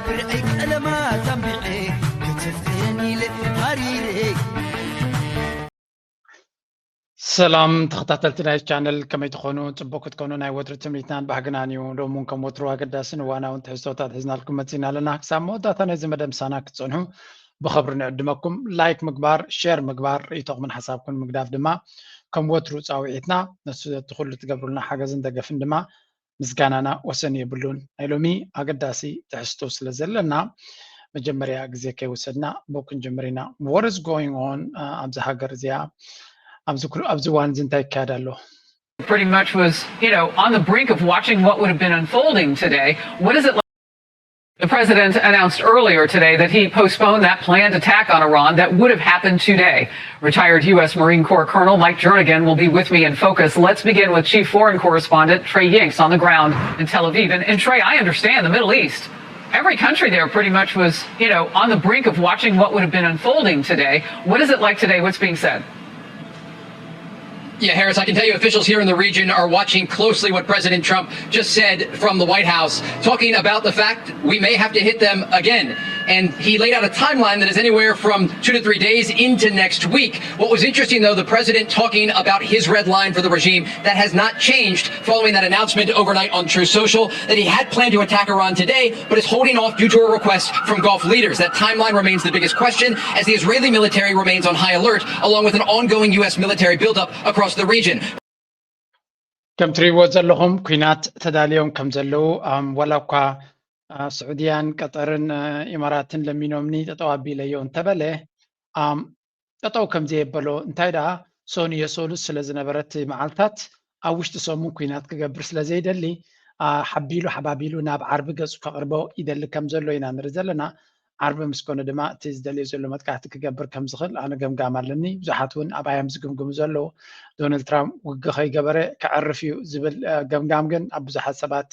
ብርዐይ ቀለማት ኣንቢዐ ክትፍን ኢለ ሃሪረ። ሰላም ተኸታተልቲ ናይ ቻነል፣ ከመይ ትኾኑ? ጽቡቅ ክትኮኑ ናይ ወትሩ ትምኒትናን ባህግናን እዩ። ሎም እውን ከም ወትሩ ኣገዳስን እዋናውን ትሕዝቶታት ሒዝናልኩም መጺና ኣለና። ክሳብ መወዳእታ ናይዚ መደብ ምሳና ክትጸንሑ ብኸብሪ ንዕድመኩም። ላይክ ምግባር፣ ሼር ምግባር፣ ርእይቶኹምን ሓሳብኩን ምግዳፍ ድማ ከም ወትሩ ጻውዒትና። ነሱ እቲ ኩሉ ትገብሩልና ሓገዝን ደገፍን ድማ ምስጋናና ወሰን የብሉን። ናይ ሎሚ ኣገዳሲ ትሕዝቶ ስለ ዘለና መጀመርያ ግዜ ከይወሰድና ብኡ ክንጅምር ኢና። What is going on ኣብዚ ሃገር እዚኣ? ኣብዚ ኩሉ ኣብዚ እዋን እዚ እንታይ ይካየድ ኣሎ? Pretty much was, you know, on the brink of watching what would have been unfolding today. What is it like? The president announced earlier today that he postponed that planned attack on Iran that would have happened today. Retired U S Marine Corps Colonel Mike Jernigan will be with me in Focus. Let's begin with Chief Foreign Correspondent Trey Yingst on the ground in Tel Aviv. And, and Trey, I understand the Middle East, every country there pretty much was, you know, on the brink of watching what would have been unfolding today. What is it like today? What's being said? Yeah, Harris, I can tell you officials here in the region are watching closely what President Trump just said from the White House, talking about the fact we may have to hit them again. And he laid out a timeline that is anywhere from two to three days into next week. What was interesting, though, the president talking about his red line for the regime, that has not changed following that announcement overnight on Truth Social that he had planned to attack Iran today, but is holding off due to a request from Gulf leaders. That timeline remains the biggest question as the Israeli military remains on high alert, along with an ongoing U S military buildup across the region. ከም ትሪእዎ ዘለኹም ኩናት ተዳልዮም ከም ዘለዉ፣ ዋላ እኳ ስዑድያን ቀጠርን ኢማራትን ለሚኖምኒ ጠጠው ኣቢለዮ እንተበለ፣ ጠጠው ከም ዘየበሎ፣ እንታይ ደኣ ሰኑየ ሰሉስ ስለ ዝነበረ እቲ መዓልታት ኣብ ውሽጢ ሰሙን ኩናት ክገብር ስለ ዘይደሊ፣ ሓቢሉ ሓባቢሉ ናብ ዓርቢ ገጹ ከቕርቦ ይደሊ ከም ዘሎ ኢና ንርኢ ዘለና። ዓርቢ ምስ ኮነ ድማ እቲ ዝደልዮ ዘሎ መጥቃዕቲ ክገብር ከም ዝኽእል ኣነ ገምጋም ኣለኒ። ብዙሓት እውን ኣብ ኣያም ዝግምግሙ ዘለዉ፣ ዶናልድ ትራምፕ ውግእ ከይገበረ ከዕርፍ እዩ ዝብል ገምጋም ግን ኣብ ብዙሓት ሰባት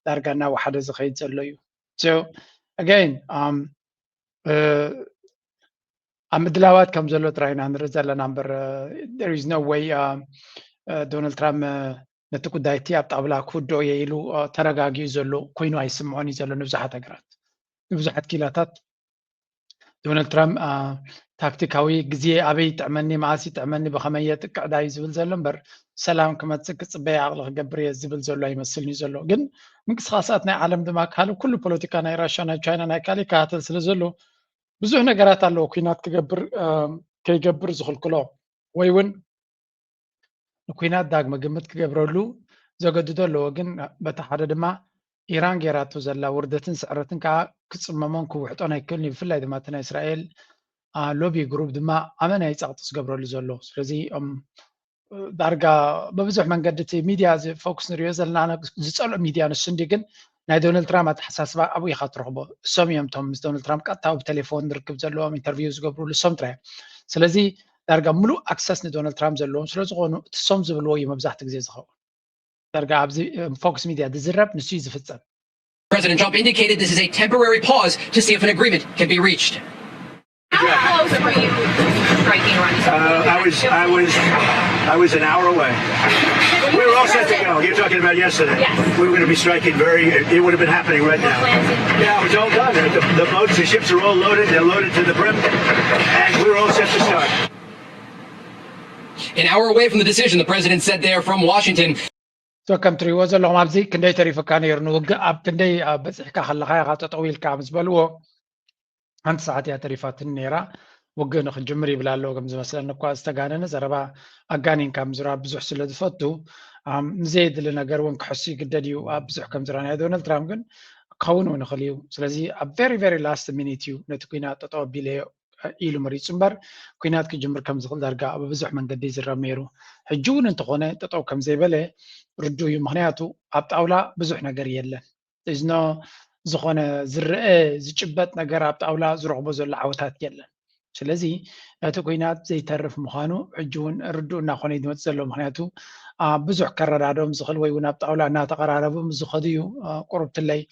ዳርጋ እናወሓደ ዝኸይድ ዘሎ እዩ። So again, ኣብ ምድላዋት ከም ዘሎ ጥራይ ኢና ንርኢ ዘለና እምበር፣ there is no way ዶናልድ ትራምፕ ነቲ ጉዳይ እቲ ኣብ ጣውላ ክውድኦ እየ ኢሉ ተረጋጊኡ ዘሎ ኮይኑ ኣይስምዖን እዩ ዘሎ። ንብዙሓት ሃገራት፣ ንብዙሓት ኪላታት ዶናልድ ትራምፕ ታክቲካዊ ግዜ ኣበይ ይጥዕመኒ፣ መዓስ ይጥዕመኒ፣ ብኸመይ የጥቅዕ ዳዩ ዝብል ዘሎ እምበር፣ ሰላም ክመፅእ ክፅበየ ዓቕሊ ክገብር እየ ዝብል ዘሎ ኣይመስልን እዩ ዘሎ። ግን ምንቅስቃሳት ናይ ዓለም ድማ ካልእ ኩሉ ፖለቲካ ናይ ራሻ፣ ናይ ቻይና፣ ናይ ካልእ ይከታተል ስለ ዘሎ ብዙሕ ነገራት ኣለዎ ኩናት ክገብር ከይገብር ዝኽልክሎ ወይ እውን ንኩናት ዳግመ ግምት ክገብረሉ ዘገድዶ ኣለዎ። ግን በቲ ሓደ ድማ ኢራን ጌራቶ ዘላ ውርደትን ስዕረትን ከዓ ክፅመሞን ክውሕጦን ኣይክእልን እዩ። ብፍላይ ድማ እቲ ናይ እስራኤል ሎቢ ግሩፕ ድማ ኣመና እዩ ፀቕጢ ዝገብረሉ ዘሎ። ስለዚ ዳርጋ ብብዙሕ መንገዲ እቲ ሚድያ ፎክስ ንሪኦ ዘለና ዝፀልኦ ሚድያ ንሱ እንዲ ግን ናይ ዶናልድ ትራምፕ ኣተሓሳስባ ኣብኡ ኢኻ ትረኽቦ። እሶም እዮም እቶም ምስ ዶናልድ ትራምፕ ቀጥታ ብቴሌፎን ርክብ ዘለዎም ኢንተርቪው ዝገብሩ እሶም ጥራይ እዮም። ስለዚ ዳርጋ ሙሉእ ኣክሰስ ንዶናልድ ትራምፕ ዘለዎም ስለ ዝኾኑ እቲ እሶም ዝብልዎ እዩ መብዛሕትኡ ግዜ ዝኸውን። ዳርጋ ኣብዚ ፎክስ ሚድያ ዝዝረብ ንሱ እዩ ዝፍፀም። President Trump indicated this is a temporary pause to see if an agreement can be reached. How close were you to striking Iran? Uh, I was, I was, I was an hour away. We were all set to go. You're talking about yesterday. Yes. We were going to be striking very. It would have been happening right now. Plans in- Yeah, it was all done. The, the boats, the ships are all loaded. They're loaded to the brim, and we were all set to start. An hour away from the decision, the president said there from Washington. So ከም ትሪእዎ ዘለኹም ኣብዚ ክንደይ ተሪፍካ ነይሩ ንውግእ፣ ኣብ ክንደይ በፂሕካ ከለኻ ኢኻ ጠጠው ኢልካ ምስ በልዎ፣ ሓንቲ ሰዓት እያ ተሪፋትኒ ነይራ ውግእ ንክንጅምር ይብል ኣሎ። ከም ዝመስለኒ እኳ ዝተጋነነ ዘረባ ኣጋኒንካ ምዝራብ ብዙሕ ስለ ዝፈቱ፣ ንዘየድሊ ነገር እውን ክሕሱ ይግደድ እዩ። ኣብ ብዙሕ ከም ዝረኣናዮ ዶናልድ ትራምፕ ግን ክኸውን እውን ይኽእል እዩ። ስለዚ ኣብ very very last minute እዩ ነቲ ኩናት ጠጠው ኣቢለዮ ኢሉ መሪፁ እምበር ኩናት ክጅምር ከም ዝኽእል ዳርጋ ብብዙሕ መንገዲ ይዝረብ ነይሩ። ሕጂ እውን እንተኾነ ጠጠው ከም ዘይበለ ርዱእ እዩ። ምኽንያቱ ኣብ ጣውላ ብዙሕ ነገር የለን። እዝኖ ዝኾነ ዝረአ ዝጭበጥ ነገር ኣብ ጣውላ ዝረኽቦ ዘሎ ዓወታት የለን። ስለዚ እቲ ኩናት ዘይተርፍ ምዃኑ ሕጂ እውን ርዱእ እናኾነ እዩ ዝመፅእ ዘሎ። ምኽንያቱ ብዙሕ ከረዳድኦም ዝኽእል ወይ እውን ኣብ ጣውላ እናተቐራረቡ ምስ ዝኸዱ እዩ ቁሩብ ትለይ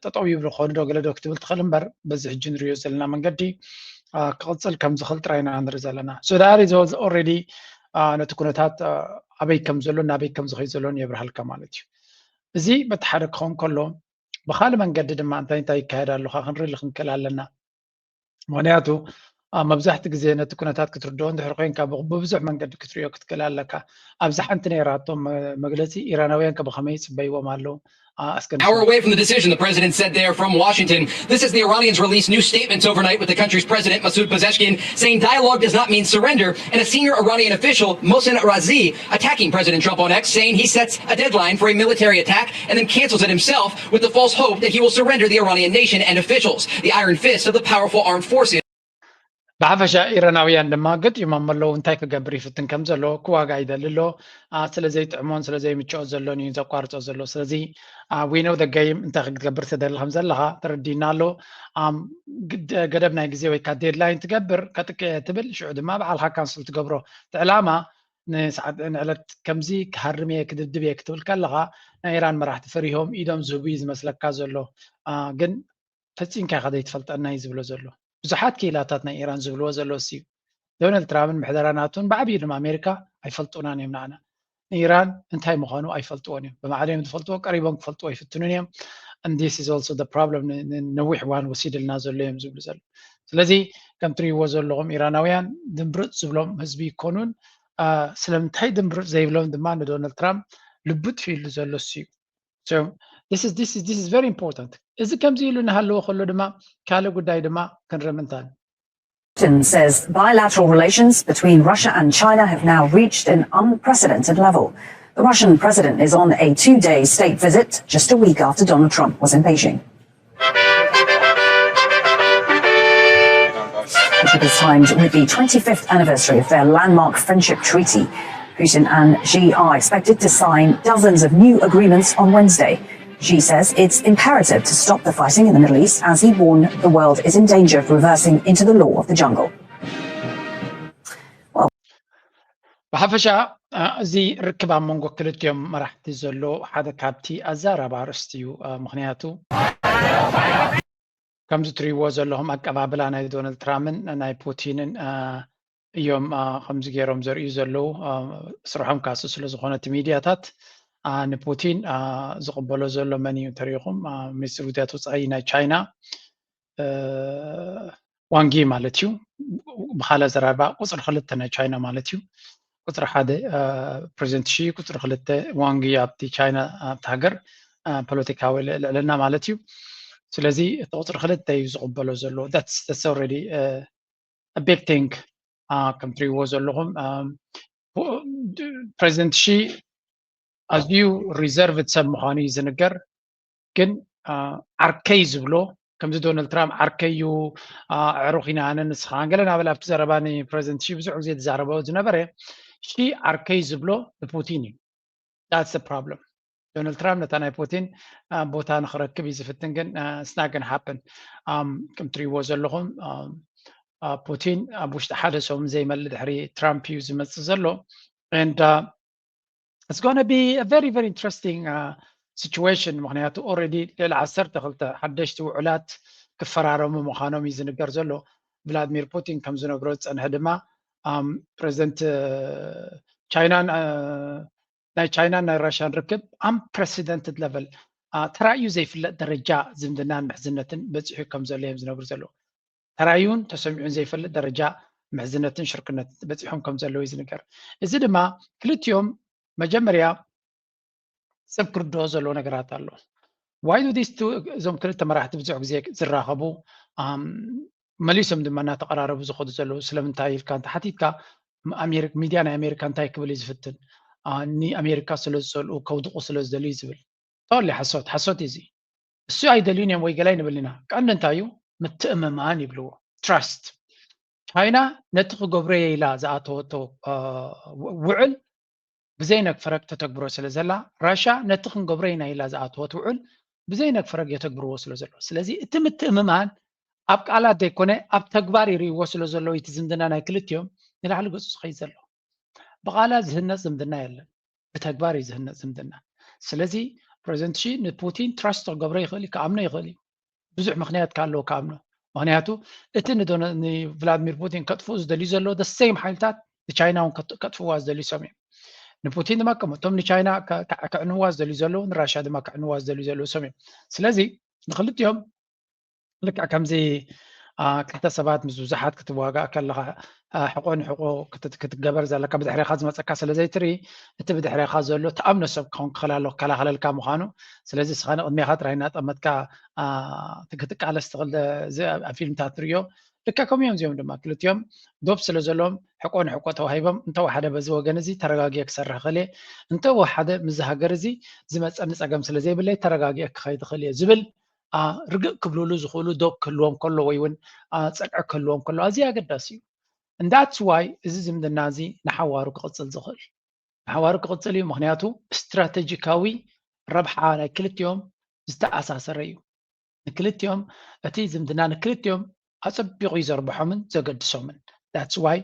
ጠጠው ይብሉ ክኾኑ ዶ ገለ ዶ ክትብል ትኽእል እምበር በዚ ሕጂ ንሪኦ ዘለና መንገዲ ክቕፅል ከም ዝኽእል ጥራይ ኢና ንርኢ ዘለና። So that is already ነቲ ኩነታት ኣበይ ከም ዘሎ ናበይ ከም ዝኸይድ ዘሎን የብርሃልካ ማለት እዩ። እዚ በቲ ሓደ ክኸውን ከሎ ብካልእ መንገዲ ድማ እንታይ እንታይ ይካየድ ኣሎ ክንርኢ ክንክእል ኣለና። ምክንያቱ ኣብ መብዛሕቲ ግዜ ነቲ ኩነታት ክትርድኦ እንድሕር ኮይንካ ብብዙሕ መንገዲ ክትሪኦ ክትክእል ኣለካ። ኣብዚ ሓንቲ ነይራቶም መግለፂ ኢራናውያን ከ ብከመይ ይፅበይዎም ኣለዉ? Hour away from the decision, the president said there from Washington. This is the Iranians released new statements overnight with the country's president, Masoud Pezeshkian, saying dialogue does not mean surrender, and a senior Iranian official, Mohsen Razi, attacking President Trump on X, saying he sets a deadline for a military attack and then cancels it himself with the false hope that he will surrender the Iranian nation and officials, the iron fist of the powerful armed forces. ብሓፈሻ ኢራናውያን ድማ ገጢሞም ኣለዉ። እንታይ ክገብር ይፍትን ከም ዘሎ ክዋጋ ይደሊ ኣሎ። ስለ ዘይጥዕሞን ስለ ዘይምችኦ ዘሎን እዩ ዘቋርጾ ዘሎ። ስለዚ we know the game፣ እንታይ ክትገብር ትደሊ ከም ዘለኻ ተረዲና ኣሎ። ገደብ ናይ ግዜ ወይ ከዓ ዴድላይን ትገብር፣ ከጥቅዕ ትብል፣ ሽዑ ድማ ባዕልካ ካንስል ትገብሮ። እቲ ዕላማ ንሰዓት ንዕለት ከምዚ ክሃርም እየ ክድብድብ እየ ክትብል ከለኻ ናይ ኢራን መራሕቲ ፈሪሆም ኢዶም ዝህቡ እዩ ዝመስለካ ዘሎ። ግን ፈጺምካ ኢኻ ዘይትፈልጠና እዩ ዝብሎ ዘሎ። ብዙሓት ክኢላታት ናይ ኢራን ዝብልዎ ዘሎ እሱ እዩ። ዶናልድ ትራምፕን ምሕደራ ናቱን ብዓብዩ ድማ ኣሜሪካ ኣይፈልጡናን እዮም ንዓና። ንኢራን እንታይ ምዃኑ ኣይፈልጥዎን እዮም። ብማዕዶ እዮም ዝፈልጥዎ፣ ቀሪቦም ክፈልጥዎ ኣይፍትኑን እዮም። And this is also the problem። ነዊሕ እዋን ወሲድልና ዘሎ እዮም ዝብሉ ዘሎ። ስለዚ ከም ትሪእዎ ዘለኹም ኢራናውያን ድምብርፅ ዝብሎም ህዝቢ ይኮኑን። ስለምንታይ ድምብርፅ ዘይብሎም ድማ ንዶናልድ ትራምፕ ልቡ ጥፊሉ ዘሎ እሱ እዩ። So this is this is this is very important። እዚ ከምዚ ኢሉ እናሃለወ ከሎ ድማ ካልእ ጉዳይ ድማ ክንርኢ ምንታን። Putin says bilateral relations between Russia and China have now reached an unprecedented level. The Russian president is on a two-day state visit just a week after Donald Trump was in Beijing. The trip is timed with the twenty-fifth anniversary of their landmark friendship treaty. Putin and Xi are expected to sign dozens of new agreements on Wednesday. Xi says it's imperative to stop the fighting in the Middle East as he warned the world is in danger of reversing into the law of the jungle. ብሓፈሻ እዚ ርክብ ኣብ መንጎ ክልቲኦም መራሕቲ ዘሎ ሓደ ካብቲ ኣዛራቢ ኣርእስቲ እዩ። ምክንያቱ ከምዚ ትሪእዎ ዘለኹም ኣቀባብላ ናይ ዶናልድ ትራምፕን ናይ ፑቲንን እዮም ከምዚ ገይሮም ዘርእዩ ዘለዉ። ስርሖም ካሱ ስለ ዝኾነ እቲ ሚድያታት ንፑቲን ዝቕበሎ ዘሎ መን እዩ ተሪኹም? ሚኒስትር ጉዳያት ወፃኢ ናይ ቻይና ዋንጊ ማለት እዩ። ብካልእ ኣዘራርባ ቁፅሪ ክልተ ናይ ቻይና ማለት እዩ። ቁፅሪ ሓደ ፕሬዚደንት ሺ፣ ቁፅሪ ክልተ ዋንጊ ኣብቲ ቻይና ኣብቲ ሃገር ፖለቲካዊ ልዕልና ማለት እዩ። ስለዚ እቲ ቁፅሪ ክልተ እዩ ዝቕበሎ ዘሎ። That's already big thing። ከም ትሪእዎ ዘለኹም ፕሬዚደንት ሺ ኣዝዩ ሪዘርቭድ ሰብ ምዃኑ እዩ ዝንገር። ግን ዓርከይ ዝብሎ ከምዚ ዶናልድ ትራምፕ ዓርከይ እዩ፣ ኣዕሩኽ ኢና ኣነ ንስኻ ገለ እናበለ ኣብቲ ዘረባ ንፕሬዚደንት ሺ ብዙሕ ግዜ ዝዛረቦ ዝነበረ፣ ሺ ዓርከይ ዝብሎ ንፑቲን እዩ። That's the problem። ዶናልድ ትራምፕ ነታ ናይ ፑቲን ቦታ ንክረክብ እዩ ዝፍትን፣ ግን it's not gonna happen። ከም ትሪእዎ ዘለኹም ፑቲን ኣብ ውሽጢ ሓደ ሰሙን ዘይመልእ ድሕሪ ትራምፕ እዩ ዝመፅእ ዘሎ። And it's gonna be a very very interesting situation። ምክንያቱ already ልዕሊ ዓሰርተ ክልተ ሓደሽቲ ውዕላት ክፈራረሙ ምዃኖም እዩ ዝንገር ዘሎ። ቭላድሚር ፑቲን ከም ዝነግሮ ዝፀንሐ ድማ ፕሬዚደንት ቻይናን ናይ ቻይናን ናይ ራሽያን ርክብ unprecedented level፣ ተራእዩ ዘይፍለጥ ደረጃ ዝምድናን ምሕዝነትን በፂሑ ከም ዘሎ እዮም ዝነግሩ ዘለዉ። ተራእዩን ተሰሚዑን ዘይፈልጥ ደረጃ ምሕዝነትን ሽርክነትን በፂሖም ከም ዘለዉ እዩ ዝንገር። እዚ ድማ ክልቲኦም መጀመርያ ሰብ ክርድኦ ዘለዎ ነገራት ኣሎ። Why do these two፣ እዞም ክልተ መራሕቲ ብዙሕ ግዜ ዝራኸቡ መሊሶም ድማ እናተቐራረቡ ዝኸዱ ዘለዉ ስለምንታይ ኢልካ እንተሓቲትካ፣ ሚድያ ናይ ኣሜሪካ እንታይ ክብል እዩ ዝፍትን? ንኣሜሪካ ስለ ዝፀልኡ ከውድቑ ስለ ዝደልዩ ዝብል። Totally ሓሶት፣ ሓሶት እዩ እዚ። እሱ ኣይደልዩን እዮም ወይ ገላይ ንብል ኢና። ቀንዲ እንታይ እዩ? ምትእምማን ይብልዎ፣ ትራስት። ቻይና ነቲ ክገብሮ እየ ኢላ ዝኣተወቶ ውዕል ብዘይነግፈረግ ተተግብሮ ስለ ዘላ፣ ራሻ ነቲ ክንገብሮ ኢና ኢላ ዝኣተወት ውዕል ብዘይነግፈረግ የተግብርዎ ስለ ዘሎ። ስለዚ እቲ ምትእምማን ኣብ ቃላት ዘይኮነ ኣብ ተግባር ይርእይዎ ስለ ዘለዉ እቲ ዝምድና ናይ ክልቲኦም ንላዕሊ ገፁ ዝኸይድ ዘሎ። ብቓላት ዝህነፅ ዝምድና የለን፣ ብተግባር እዩ ዝህነፅ ዝምድና። ስለዚ ፕሬዚደንት ሺ ንፑቲን ትራስት ክገብሮ ይኽእል እዩ፣ ክኣምኖ ይኽእል እዩ። ብዙሕ ምክንያት ካለዎ ክኣምኖ። ምክንያቱ እቲ ንቭላድሚር ፑቲን ከጥፍኡ ዝደልዩ ዘለዉ the same ሓይልታት ንቻይና እውን ከጥፍዋ ዝደልዩ ሰም እዮም። ንፑቲን ድማ ከምኡ እቶም ንቻይና ከዕንዋ ዝደልዩ ዘለዉ ንራሽያ ድማ ከዕንዋ ዝደልዩ ዘለዉ ሰም እዮም። ስለዚ ንክልቲኦም ልክዕ ከምዚ ክልተ ሰባት ምስ ብዙሓት ክትዋጋእ ከለኻ ሕቆ ንሕቆ ክትገበር ዘለካ ብድሕሬኻ ዝመፀካ ስለ ዘይትርኢ፣ እቲ ብድሕሬኻ ዘሎ ተኣምኖ ሰብ ክኸውን ክኽእል ኣለዎ ክከላኸለልካ ምዃኑ። ስለዚ እስኻ ንቕድሜኻ ጥራይ እናጠመትካ ክትቃለስ ትኽእል። ኣብ ፊልምታት ትርእዮ። ልክዕ ከምኡ እዮም እዚኦም ድማ ክልቲኦም ዶብ ስለ ዘለዎም ሕቆ ንሕቆ ተዋሂቦም፣ እንተወሓደ በዚ ወገን እዚ ተረጋጊኤ ክሰርሕ ክኽእል እየ፣ እንተወሓደ ምስዚ ሃገር እዚ ዝመፀኒ ፀገም ስለ ዘይብለይ ተረጋጊኤ ክኸይድ እኽእል እየ ዝብል ርግእ ክብልሉ ዝኽእሉ ዶብ ክህልዎም ከሎ ወይ እውን ፀግዒ ክህልዎም ከሎ ኣዝዩ ኣገዳሲ እዩ። And that's why እዚ ዝምድና እዚ ንሓዋሩ ክቕፅል ዝኽእል ንሓዋሩ ክቕፅል እዩ። ምኽንያቱ ስትራቴጂካዊ ረብሓ ናይ ክልቲኦም ዝተኣሳሰረ እዩ። ንክልቲኦም እቲ ዝምድና ንክልቲኦም ኣፀቢቑ እዩ ዘርብሖምን ዘገድሶምን። That's why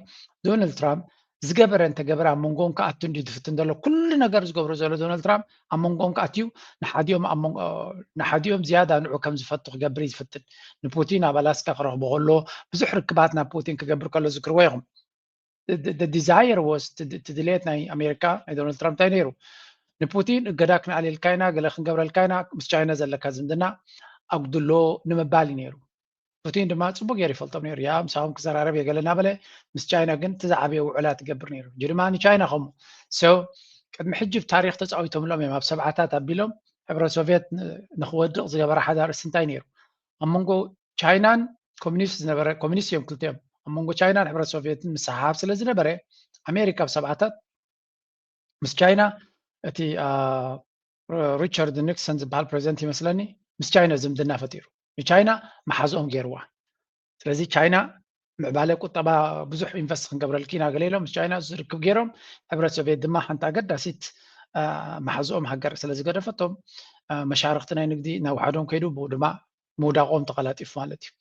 ዶናልድ ትራምፕ ዝገበረ እንተገበረ ኣብ መንጎም ክኣቱ እንዲ ዝፍትን ዘሎ ኩሉ ነገር ዝገብሮ ዘሎ ዶናልድ ትራምፕ ኣብ መንጎም ክኣትዩ ንሓዲኦም ዝያዳ ንዑ ከም ዝፈቱ ክገብር እዩ ዝፍትን። ንፑቲን ኣብ ኣላስካ ክረኽቦ ከሎ ብዙሕ ርክባት ናብ ፑቲን ክገብር ከሎ ዝክርዎ ኢኹም። ዲዛየር ወስ እቲ ድሌት ናይ ኣሜሪካ ናይ ዶናልድ ትራምፕ እንታይ ነይሩ? ንፑቲን እገዳ ክንኣልየልካ ኢና፣ ገለ ክንገብረልካ ኢና፣ ምስ ቻይና ዘለካ ዝምድና ኣጉድሎ ንምባል እዩ ነይሩ። ፑቲን ድማ ፅቡቅ ገይሩ ይፈልጦም ነይሩ። ያ ምሳኹም ክዘራረብ እየ ገለ እናበለ ምስ ቻይና ግን እቲ ዝዓበየ ውዕላት ይገብር ነይሩ። ሕጂ ድማ ንቻይና ከምኡ። So ቅድሚ ሕጂ ብታሪክ ተፃዊቶምሎም እዮም። ኣብ ሰብዓታት ኣቢሎም ሕብረት ሶቪየት ንክወድቅ ዝገበረ ሓዳር እሲ እንታይ ነይሩ? ኣብ መንጎ ቻይናን ኮሚኒስት ዝነበረ ኮሚኒስት እዮም ክልቲኦም ኣብ መንጎ ቻይናን ሕብረት ሶቪየትን ምስሓብ ስለ ዝነበረ ኣሜሪካ ኣብ ሰብዓታት ምስ ቻይና እቲ ሪቻርድ ኒክሰን ዝበሃል ፕሬዚደንት ይመስለኒ ምስ ቻይና ዝምድና ፈጢሩ ንቻይና መሓዝኦም ገይርዋ። ስለዚ ቻይና ምዕባለ ቁጠባ ብዙሕ ኢንቨስት ክንገብረልኪ ኢና ገለ ኢሎም ምስ ቻይና ዝርክብ ገይሮም። ሕብረት ሶቪየት ድማ ሓንቲ ኣገዳሲት መሓዝኦም ሃገር ስለ ዝገደፈቶም መሻርክቲ ናይ ንግዲ ናብ ውሓዶም ከይዱ ብኡ ድማ ምውዳቆም ተቐላጢፉ ማለት እዩ።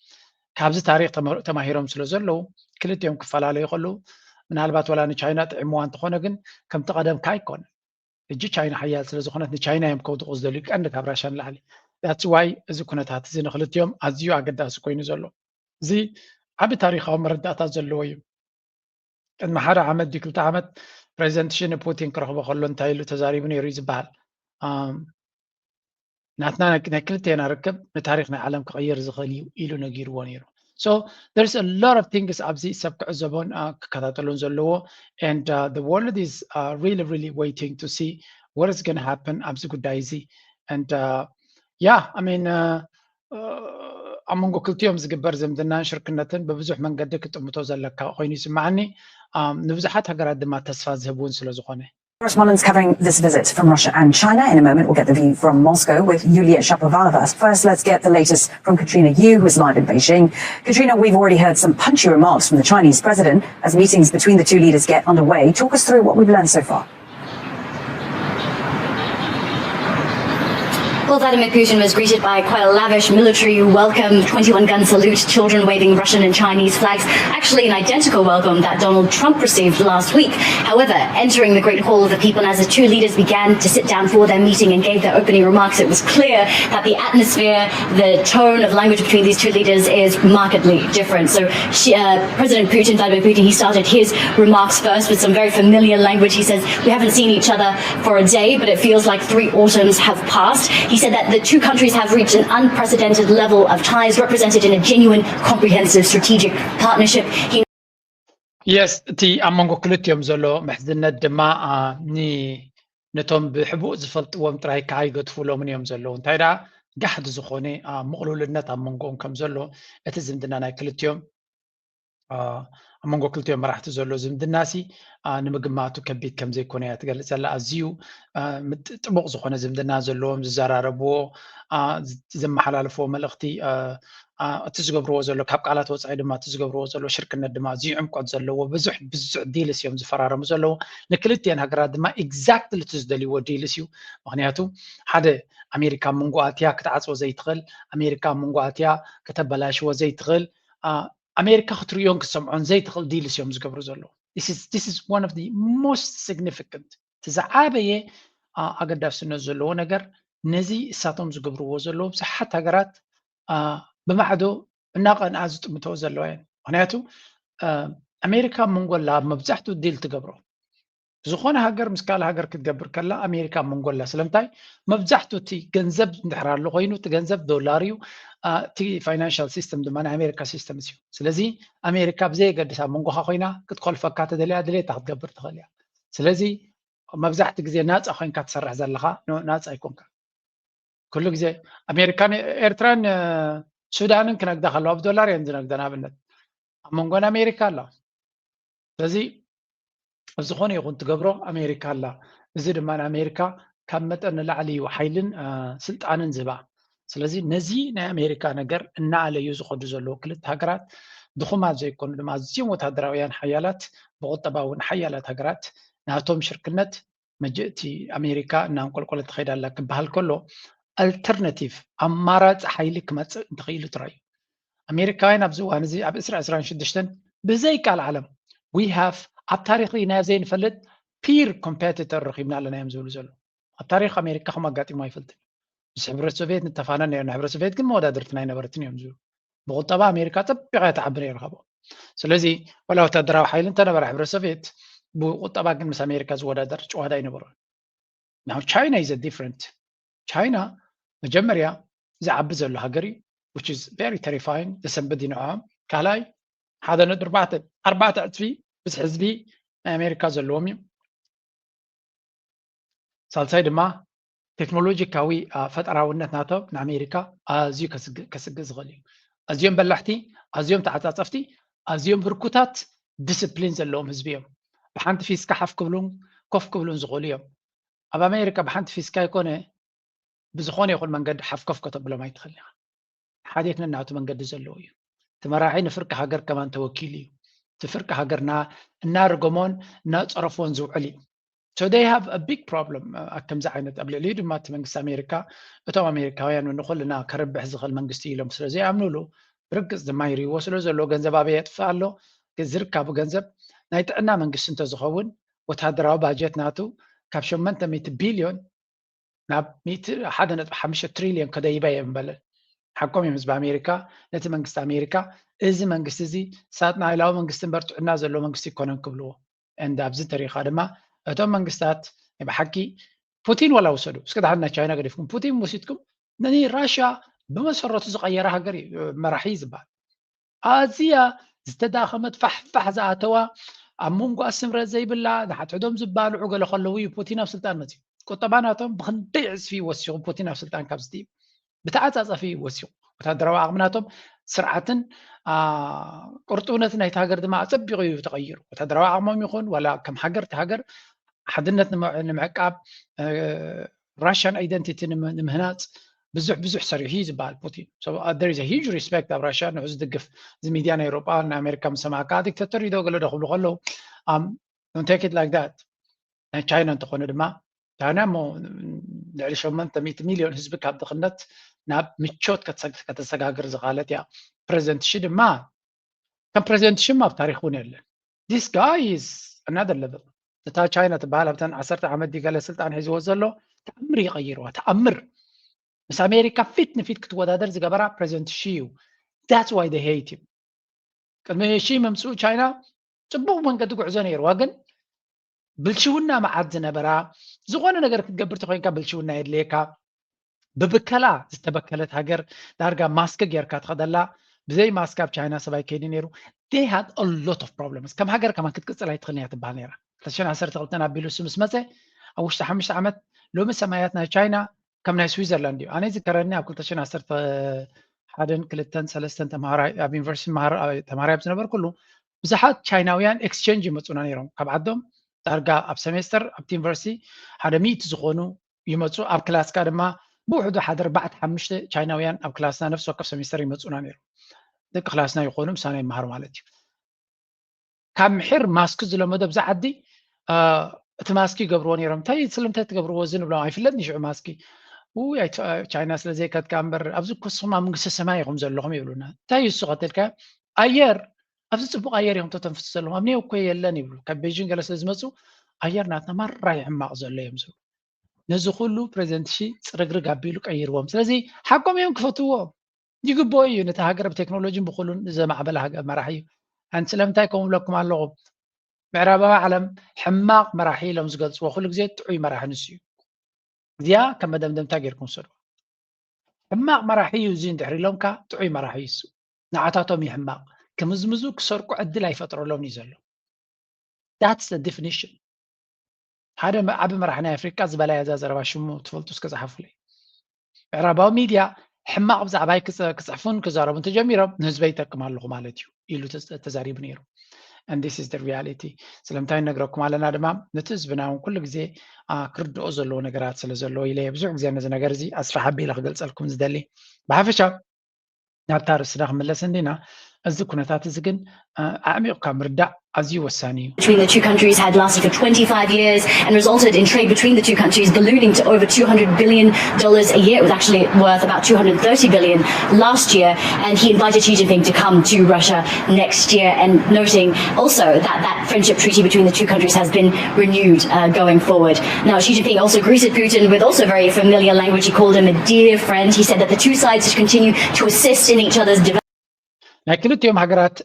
ካብዚ ታሪክ ተማሂሮም ስለ ዘለዉ ክልቲኦም ክፈላለዩ ከለዉ ምናልባት ወላ ንቻይና ጥዒምዋ እንተኾነ ግን ከምቲ ቀደምካ ኣይኮነ። ሕጂ ቻይና ሓያል ስለ ዝኾነት ንቻይና እዮም ከውድቑ ዝደልዩ ቀንዲ ካብ ራሻ ንላዕሊ። That's why እዚ ኩነታት እዚ ንክልቲኦም ኣዝዩ ኣገዳሲ ኮይኑ ዘሎ። እዚ ዓቢ ታሪኻዊ መረዳእታ ዘለዎ እዩ። ቅድሚ ሓደ ዓመት ድዩ ክልተ ዓመት ፕሬዚደንት ሺ ንፑቲን ክረኽቦ ከሎ እንታይ ኢሉ ተዛሪቡ ነይሩ እዩ ዝበሃል። ናትና ናይ ክልቴና ርክብ ንታሪክ ናይ ዓለም ክቕይር ዝኽእል እዩ ኢሉ ነጊርዎ ነይሩ። So there's a lot of things ኣብዚ ሰብ ክዕዘቦን ክከታተሎን ዘለዎ and the world is really really waiting to see what is going to happen ኣብዚ ጉዳይ እዚ and yeah I mean ኣብ መንጎ ክልቲኦም ዝግበር ዝምድናን ሽርክነትን ብብዙሕ መንገዲ ክጥምቶ ዘለካ ኮይኑ ይስምዓኒ። ንብዙሓት ሃገራት ድማ ተስፋ ዝህብ እውን ስለ ዝኾነ። Correspondents covering this visit from Russia and China. In a moment, we'll get the view from Moscow with Yulia Shapovalova. First, let's get the latest from Katrina Yu, who is live in Beijing. Katrina, we've already heard some punchy remarks from the Chinese president as meetings between the two leaders get underway. Talk us through what we've learned so far. Well, Vladimir Putin was greeted by quite a lavish military welcome, twenty-one gun salute, children waving Russian and Chinese flags, actually an identical welcome that Donald Trump received last week. However, entering the Great Hall of the People, and as the two leaders began to sit down for their meeting and gave their opening remarks, it was clear that the atmosphere, the tone of language between these two leaders is markedly different. So she, uh, President Putin, Vladimir Putin, he started his remarks first with some very familiar language. He says, "We haven't seen each other for a day, but it feels like three autumns have passed." He said that the two countries have reached an unprecedented level of ties represented in a genuine, comprehensive strategic partnership. He Yes, እቲ ኣብ መንጎ ክልቲኦም ዘሎ ምሕዝነት ድማ ነቶም ብሕቡእ ዝፈልጥዎም ጥራይ ከዓ ይገድፉሎምን እዮም ዘለዉ። እንታይ ደኣ ጋሕዲ ዝኾነ ምቕሉልነት ኣብ መንጎኦም ከም ዘሎ እቲ ዝምድና ናይ ክልቲኦም ኣብ መንጎ ክልቲኦም መራሕቲ ዘሎ ዝምድናሲ ንምግማቱ ከቢድ ከም ዘይኮነ እያ ትገልጽ ዘላ። ኣዝዩ ጥቡቕ ዝኾነ ዝምድና ዘለዎም፣ ዝዘራረብዎ፣ ዘመሓላልፍዎ መልእኽቲ፣ እቲ ዝገብርዎ ዘሎ፣ ካብ ቃላት ወጻኢ ድማ እቲ ዝገብርዎ ዘሎ ሽርክነት ድማ ኣዝዩ ዕምቆት ዘለዎ፣ ብዙሕ ብዙሕ ዲልስ እዮም ዝፈራረሙ ዘለዉ። ንክልቲኤን ሃገራት ድማ exactly እቲ ዝደልይዎ ዲልስ እዩ። ምኽንያቱ ሓደ ኣሜሪካ ኣብ መንጎ ኣትያ ክትዓጽዎ ዘይትኽእል፣ ኣሜሪካ ኣብ መንጎ ኣትያ ከተበላሽዎ ዘይትኽእል፣ ኣሜሪካ ክትርእዮን ክትሰምዖን ዘይትኽእል ዲልስ እዮም ዝገብሩ ዘለዉ። This is one of the most significant፣ እቲ ዝዓበየ ኣገዳስነት ዘለዎ ነገር ነዚ እሳቶም ዝገብርዎ ዘለዉ ብዙሓት ሃገራት ብማዕዶ እናቐንኣ ዝጥምተኦ ዘለዋ እየን። ምኽንያቱ ኣሜሪካ ኣብ መንጎ ኣላ ኣብ መብዛሕትኡ ዲል ትገብሮ ዝኾነ ሃገር ምስ ካልእ ሃገር ክትገብር ከላ ኣሜሪካ ኣብ መንጎ ኣላ። ስለምንታይ? መብዛሕትኡ እቲ ገንዘብ እንድሕር ኣሎ ኮይኑ፣ እቲ ገንዘብ ዶላር እዩ። እቲ ፋይናንሻል ሲስተም ድማ ናይ ኣሜሪካ ሲስተም እዩ። ስለዚ ኣሜሪካ ብዘየገድስ ኣብ መንጎኻ ኮይና ክትኮልፈካ ተደልያ ድሌታ ክትገብር ትኽእል እያ። ስለዚ መብዛሕቲ ግዜ ናፃ ኮይንካ ትሰርሕ ዘለኻ፣ ናፃ ኣይኮንካ። ኩሉ ግዜ ኣሜሪካን ኤርትራን ሱዳንን ክነግዳ ከለዋ ብዶላር እየን ዝነግዳ። ንኣብነት ኣብ መንጎን ኣሜሪካ ኣላ። ስለዚ ኣብ ዝኾነ ይኹን ትገብሮ ኣሜሪካ ኣላ። እዚ ድማ ንኣሜሪካ ካብ መጠን ንላዕሊ እዩ ሓይልን ስልጣንን ዝህባ። ስለዚ ነዚ ናይ ኣሜሪካ ነገር እናኣለዩ ዝኸዱ ዘለዉ ክልተ ሃገራት ድኹማት ዘይኮኑ ድማ ኣዝዮም ወታደራውያን ሓያላት፣ ብቁጠባ እውን ሓያላት ሃገራት ናቶም ሽርክነት መጀእቲ ኣሜሪካ እናንቆልቆለት ትኸይድ ኣላ ክበሃል ከሎ፣ ኣልተርናቲቭ ኣማራፂ ሓይሊ ክመፅእ እንተኽኢሉ ጥራይ እዩ። ኣሜሪካውያን ኣብዚ እዋን እዚ ኣብ ዕስራ ዕስራን ሽዱሽተን ብዘይ ቃል ዓለም we have ኣብ ታሪኽ ርኢናዮ ዘይንፈልጥ ፒር ኮምፔቲተር ረኺብና ኣለና እዮም ዝብሉ ዘለዉ። ኣብ ታሪኽ ኣሜሪካ ከም ኣጋጢሙ ኣይፈልጥን። ምስ ሕብረት ሶቪየት ንተፋነን ነይርና፣ ሕብረት ሶቪየት ግን መወዳድርትና ኣይነበረትን እዮም ዝብሉ። ብቁጠባ ኣሜሪካ ፀቢቓ እያ ትዓቢ ነይራ ካብኦም። ስለዚ ዋላ ወታደራዊ ሓይሊ እንተነበራ ሕብረት ሶቪየት ብቁጠባ ግን ምስ ኣሜሪካ ዝወዳደር ጭዋዳ ኣይነበሮን። Now China is a different. ቻይና መጀመርያ ዝዓቢ ዘሎ ሃገር እዩ፣ which is very terrifying፣ ዘሰንብድ እዩ ንዕኦም። ካልኣይ ሓደ ነጥቢ ኣርባዕተ ኣርባዕተ ዕፅፊ ብዝሒ ህዝቢ ናይ ኣሜሪካ ዘለዎም እዩ። ሳልሳይ ድማ ቴክኖሎጂካዊ ፈጠራውነት ናቶም ንኣሜሪካ ኣዝዩ ከስግእ ዝኽእል እዩ። ኣዝዮም በላሕቲ፣ ኣዝዮም ተዓፃፀፍቲ፣ ኣዝዮም ህርኩታት ዲስፕሊን ዘለዎም ህዝቢ እዮም። ብሓንቲ ፊስካ ሓፍ ክብሉን ኮፍ ክብሉን ዝኽእሉ እዮም። ኣብ ኣሜሪካ ብሓንቲ ፊስካ ይኮነ ብዝኾነ ይኹን መንገዲ ሓፍ ኮፍ ከተብሎም ኣይትኽእል ኢኻ። ሓዴት ነናቱ መንገዲ ዘለዎ እዩ። እቲ መራሒ ንፍርቂ ሃገር ከማን ተወኪሉ እዩ። እቲ ፍርቂ ሃገር እናርገሞን እናፀረፎን ዝውዕል እዩ። So they have a big problem። ከምዚ ዓይነት ኣብ ልዕሊኡ ድማ እቲ መንግስቲ ኣሜሪካ እቶም ኣሜሪካውያን ንኩልና ከርብሕ ዝኽእል መንግስቲ ኢሎም ስለ ዘይኣምኑሉ ብርግፅ ድማ ይርእይዎ ስለ ዘሎ ገንዘብ ኣበይ የጥፍእ ኣሎ? ዝርካቡ ገንዘብ ናይ ጥዕና መንግስቲ እንተዝኸውን ወታደራዊ ባጀት ናቱ ካብ ሸሞንተ ሚእቲ ቢልዮን ናብ ሚእቲ ሓደ ነጥቢ ሓሙሽተ ትሪልዮን ከደይባ እየ ምበለ። ሓቆም እዮም ህዝቢ ኣሜሪካ ነቲ መንግስቲ ኣሜሪካ እዚ መንግስቲ እዚ ሳጥና ኢላዊ መንግስቲ እምበር ጥዕና ዘለዎ መንግስቲ ይኮነን ክብልዎ። And ኣብዚ ተሪኻ ድማ እቶም መንግስታት ናይ ብሓቂ ፑቲን ዋላ ውሰዱ እስኪ ድሓን ናይ ቻይና ገዲፍኩም ፑቲን ወሲድኩም ንራሽያ ብመሰረቱ ዝቀየረ ሃገር እዩ መራሒ ዝበሃል። ኣዝያ ዝተዳኸመት ፋሕፋሕ ዝኣተዋ ኣብ መንጎ ስምረት ዘይብላ ንሓድሕዶም ዝባልዑ ገለ ከለዉ እዩ ፑቲን ኣብ ስልጣን መፅዩ። ቁጠባ ናቶም ብክንደይ ዕፅፊ ወሲኹ ፑቲን ኣብ ስልጣን ካብ ዝትዩ ብተዓፃፀፊ እዩ ወሲኹ። ወታደራዊ ዓቕሚ ናቶም ስርዓትን ቅርጡውነትን ናይቲ ሃገር ድማ ኣፀቢቑ እዩ ተቐይሩ። ወታደራዊ ዓቕሞም ይኹን ዋላ ከም ሃገር እቲ ሃገር ሓድነት ንምዕቃብ ራሽያን ኣይደንቲቲ ንምህናፅ ብዙሕ ብዙሕ ሰሪሑ እዩ ዝበሃል ፑቲን። There is a huge respect ኣብ ራሽያ ንዑ ዝድግፍ እዚ ሚድያ ናይ ኤውሮጳ ናይ ኣሜሪካ ምስ ሰማዕካ ዲክተተር እዩ ዶ ገለ ዶ ክብሉ ከለዉ take it like that። ናይ ቻይና እንተኾነ ድማ ቻይና እሞ ልዕሊ ሸሞንተ ሚእቲ ሚልዮን ህዝቢ ካብ ድኽነት ናብ ምቾት ከተሰጋግር ዝኽኣለት እያ። ፕሬዚደንት ሺ ድማ ከም ፕሬዚደንት ሺ ኣብ ታሪክ እውን የለን። This guy is another level። እታ ቻይና ትበሃል ኣብተን ዓሰርተ ዓመት ዲገለ ስልጣን ሒዝዎ ዘሎ ተኣምር ይቀይርዋ ተኣምር። ምስ ኣሜሪካ ፊት ንፊት ክትወዳደር ዝገበራ ፕሬዚደንት ሺ እዩ። That's why they hate him። ቅድሚ ሺ ምምፅኡ ቻይና ፅቡቅ መንገዲ ጉዕዞ ነይርዋ ግን ብልሽውና መዓት ዝነበራ ዝኾነ ነገር ክትገብር ተኮይንካ ብልሽውና የድልየካ። ብብከላ ዝተበከለት ሃገር ዳርጋ ማስክ ጌርካ ትኸደላ። ብዘይ ማስክ ኣብ ቻይና ሰብኣይ ከይዲ ነይሩ። They had a lot of problems። ከም ሃገር ከማን ክትቅፅል ኣይትኽእልን እያ ትበሃል ነይራ። ክልተ ሽሕን ዓሰርተ ክልተን ኣቢሉ እሱ ምስ መፀ ኣብ ውሽጢ ሓሙሽተ ዓመት ሎሚ ሰማያት ናይ ቻይና ከም ናይ ስዊዘርላንድ እዩ። ኣነ ዝከረኒ ኣብ ክልተ ሽሕን ዓሰርተ ሓደን ክልተን ሰለስተን ተምሃራይ ኣብ ዩኒቨርሲቲ ተምሃራይ ኣብ ዝነበርኩሉ ብዙሓት ቻይናውያን ኤክስቼንጅ ይመፁና ነይሮም ካብ ዓዶም ዳርጋ ኣብ ሰሜስተር ኣብቲ ዩኒቨርሲቲ ሓደ ሚእቲ ዝኾኑ ይመፁ ኣብ ክላስካ ድማ ብውሕዱ ሓደ ኣርባዕተ ሓሙሽተ ቻይናውያን ኣብ ክላስና ነፍሲ ወከፍ ሰሜስተር ይመፁና ነይሮም። ደቂ ክላስና ይኾኑ ምሳና ይመሃሩ ማለት እዩ። ካብ ምሕር ማስክ ዝለመዶ ብዛ ዓዲ እቲ ማስክ ይገብርዎ ነይሮም። እንታይ ስለምንታይ ትገብርዎ እዚ ንብሎም ኣይፍለጥን ሽዑ ማስክ። ውይ ቻይና ስለ ዘይከድካ እምበር ኣብዚ ኮስኹም ኣብ መንግስቲ ሰማይ ኢኹም ዘለኹም ይብሉና። እንታይ እዩ እሱ ከተልካ ኣየር ኣብዚ ፅቡቅ ኣየር እዮም ተተንፍሱ ዘለኹም ኣብ ኒው እኮ የለን ይብሉ። ካብ ቤጂን ገለ ስለ ዝመፁ ኣየር ናትና ማራ ይሕማቅ ዘሎ እዮም ዝብሉ። ነዚ ኩሉ ፕሬዚደንት ሺ ፅርግርግ ኣቢሉ ቀይርዎም። ስለዚ ሓቆም እዮም ክፈትዎ ይግብኦ እዩ። ነቲ ሃገር ብቴክኖሎጂን ብኩሉን ዘማዕበለ ሃገር መራሒ እዩ። ኣን ስለምንታይ ከምኡ ብለኩም ኣለኹ ምዕራባዊ ዓለም ሕማቕ መራሒ ኢሎም ዝገልፅዎ ኩሉ ግዜ ጥዑይ መራሒ ንሱ እዩ። እዚኣ ከም መደምደምታ ጌርኩም ውሰድዋ። ሕማቕ መራሒ እዩ እዚ እንድሕር ኢሎምካ ጥዑይ መራሒ እዩ እሱ። ንዓታቶም እዩ ሕማቕ። ክምዝምዙ ክሰርቁ ዕድል ኣይፈጥረሎምን እዩ ዘሎ። That's the definition። ሓደ ዓቢ መራሕ ናይ ኣፍሪቃ ዝበላ እዛ ዘረባ ሽሙ ትፈልጡ እስከ ጸሓፉለይ። ምዕራባዊ ሚድያ ሕማቕ ብዛዕባይ ክጽሕፉን ክዛረቡን ተጀሚሮም ንህዝበይ ይጠቅም ኣለኹ ማለት እዩ ኢሉ ተዛሪቡ ነይሩ። And this is the reality። ስለምንታይ ነግረኩም ኣለና ድማ ነቲ ህዝብና እውን ኩሉ ግዜ ክርድኦ ዘለዎ ነገራት ስለ ዘለዎ ኢለ ብዙሕ ግዜ ነዚ ነገር እዚ ኣስፍሕ ኣቢለ ክገልጸልኩም ዝደሊ። ብሓፈሻ ናብታ ርእስና ክምለስ እንዲና። እዚ ኩነታት እዚ ግን ኣዕሚቕካ ምርዳእ ኣዝዩ ወሳኒ እዩ። between the two countries had lasted for twenty-five years and resulted in trade between the two countries ballooning to over two hundred billion dollars a year. It was actually worth about two hundred thirty billion last year, and he invited Xi Jinping to come to Russia next year, and noting also that that friendship treaty between the two countries has been renewed uh, going forward. Now, Xi Jinping also greeted Putin with also very familiar language. He called him a dear friend. He said that the two sides should continue to assist in each other's development. ናይ ክልቲኦም ሃገራት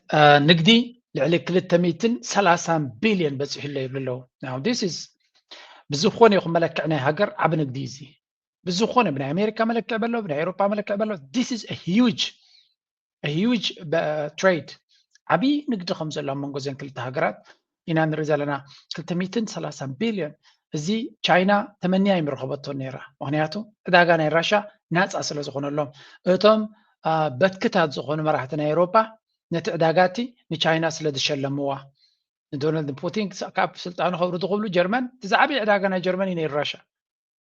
ንግዲ ልዕሊ ክልተ ሚእትን ሰላሳን ቢልዮን በፂሑ ኣሎ ይብሉ ኣለዉ። Now this is ብዝኾነ ይኹን መለክዕ ናይ ሃገር ዓቢ ንግዲ እዩ እዚ። ብዝኾነ ብናይ ኣሜሪካ መለክዕ በሎ፣ ብናይ ኤውሮጳ መለክዕ በሎ፣ this is a huge a huge trade። ዓቢ ንግዲ ከም ዘሎ ኣብ መንጎ ዘን ክልተ ሃገራት ኢና ንርኢ ዘለና። ክልተ ሚእትን ሰላሳን ቢልዮን። እዚ ቻይና ተመንያ ኣይምረኸበቶን ነይራ። ምኽንያቱ ዕዳጋ ናይ ራሻ ናፃ ስለ ዝኾነሎም፣ እቶም በትክታት ዝኾኑ መራሕቲ ናይ ኤውሮጳ ነቲ ዕዳጋ እቲ ንቻይና ስለ ዝሸለምዋ፣ ንዶናልድ ፑቲን ካብ ስልጣኑ ከውርዱ ክብሉ ጀርመን እቲ ዝዓበየ ዕዳጋ ናይ ጀርመን እዩ ነይሩ ራሻ።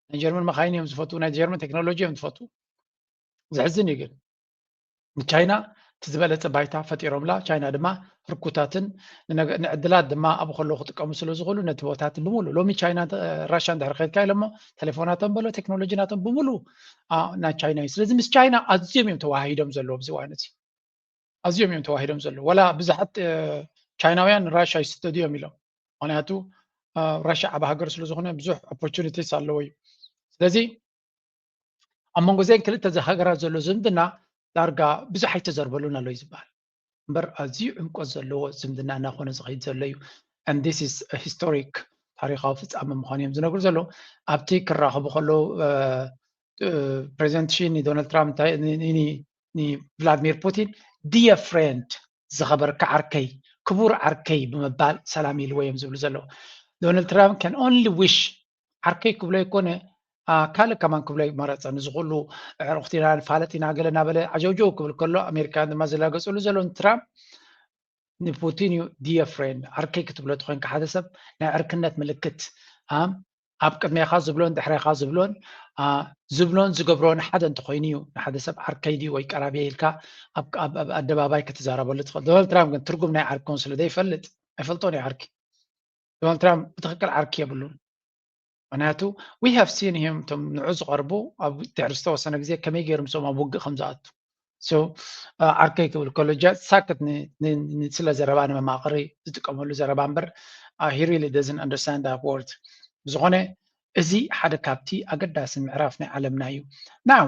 ናይ ጀርመን መኻይን እዮም ዝፈትዉ፣ ናይ ጀርመን ቴክኖሎጂ እዮም ዝፈትዉ። ዘሕዝን እዩ ግን ንቻይና እቲ ዝበለፀ ባይታ ፈጢሮምላ። ቻይና ድማ ህርኩታትን ንዕድላት ድማ ኣብኡ ከለዉ ክጥቀሙ ስለ ዝኽእሉ ነቲ ቦታት ብምሉ ሎሚ ቻይና ራሻ እንድሕር ከድካ ኢሎሞ ቴሌፎናቶም በሎ ቴክኖሎጂ ናቶም ብምሉ ናይ ቻይና እዩ። ስለዚ ምስ ቻይና ኣዝዮም እዮም ተዋሃሂዶም ዘለዉ ኣብዚ እዋን እዚ። ኣዝዮም እዮም ተዋሂዶም ዘለዉ። ወላ ብዙሓት ቻይናውያን ንራሻ ይስደዱ እዮም ኢሎም። ምኽንያቱ ራሻ ዓቢ ሃገር ስለ ዝኾነ ብዙሕ ኦፖርቹኒቲስ ኣለዎ እዩ። ስለዚ ኣብ መንጎ ዘን ክልተ ሃገራት ዘሎ ዝምድና ዳርጋ ብዙሕ ኣይተዘርበሉን ኣሎ እዩ ዝበሃል። እምበር ኣዝዩ ዕምቆት ዘለዎ ዝምድና እናኾነ ዝኸይድ ዘሎ እዩ። And this is historic፣ ታሪኻዊ ፍጻመ ምዃኑ እዮም ዝነግሩ ዘለዉ። ኣብቲ ክራኸቡ ከለዉ ፕሬዚደንት ሺ ንዶናልድ ትራምፕ ንቭላድሚር ፑቲን dear friend፣ ዝኸበርካ ዓርከይ፣ ክቡር ዓርከይ ብምባል ሰላም ኢልዎ እዮም ዝብሉ ዘለዉ። ዶናልድ ትራምፕ can only wish፣ ዓርከይ ክብሎ ኣይኮነ ካልእ ከማን ክብሎ ኣይመረፀን። እዚ ኩሉ ኣዕሩኽቲ ኢና ንፋለጥ ኢና ገለ እናበለ ዓጀውጀው ክብል ከሎ ኣሜሪካውያን ድማ ዝላገፅሉ ዘለዉ ንትራምፕ ንፑቲን እዩ dear friend። ዓርከይ ክትብሎ ተኾይንካ ሓደ ሰብ ናይ ዕርክነት ምልክት ኣብ ቅድሜኻ ዝብሎን ድሕሬኻ ዝብሎን ዝብሎን ዝገብሮን ሓደ እንተኾይኑ እዩ ንሓደ ሰብ ዓርከይ ድዩ ወይ ቀራብየ ኢልካ ኣብ ኣደባባይ ክትዛረበሉ ትኽእል። ዶናልድ ትራምፕ ግን ትርጉም ናይ ዓርክውን ስለ ዘይፈልጥ ኣይፈልጦን እዩ ዓርኪ። ዶናልድ ትራምፕ ብትኽክል ዓርኪ የብሉን። ምክንያቱ we have seen him፣ እቶም ንዑ ዝቐርቡ ኣብ ድሕሪ ዝተወሰነ ግዜ ከመይ ገይሩ ምስኦም ኣብ ውግእ ከም ዝኣቱ። ዓርከይ ክብል ከሎ just ሳክት ስለ ዘረባ ንመማቕሪ ዝጥቀመሉ ዘረባ እምበር he really doesn't understand that word። ብዝኾነ እዚ ሓደ ካብቲ ኣገዳሲ ምዕራፍ ናይ ዓለምና እዩ። Now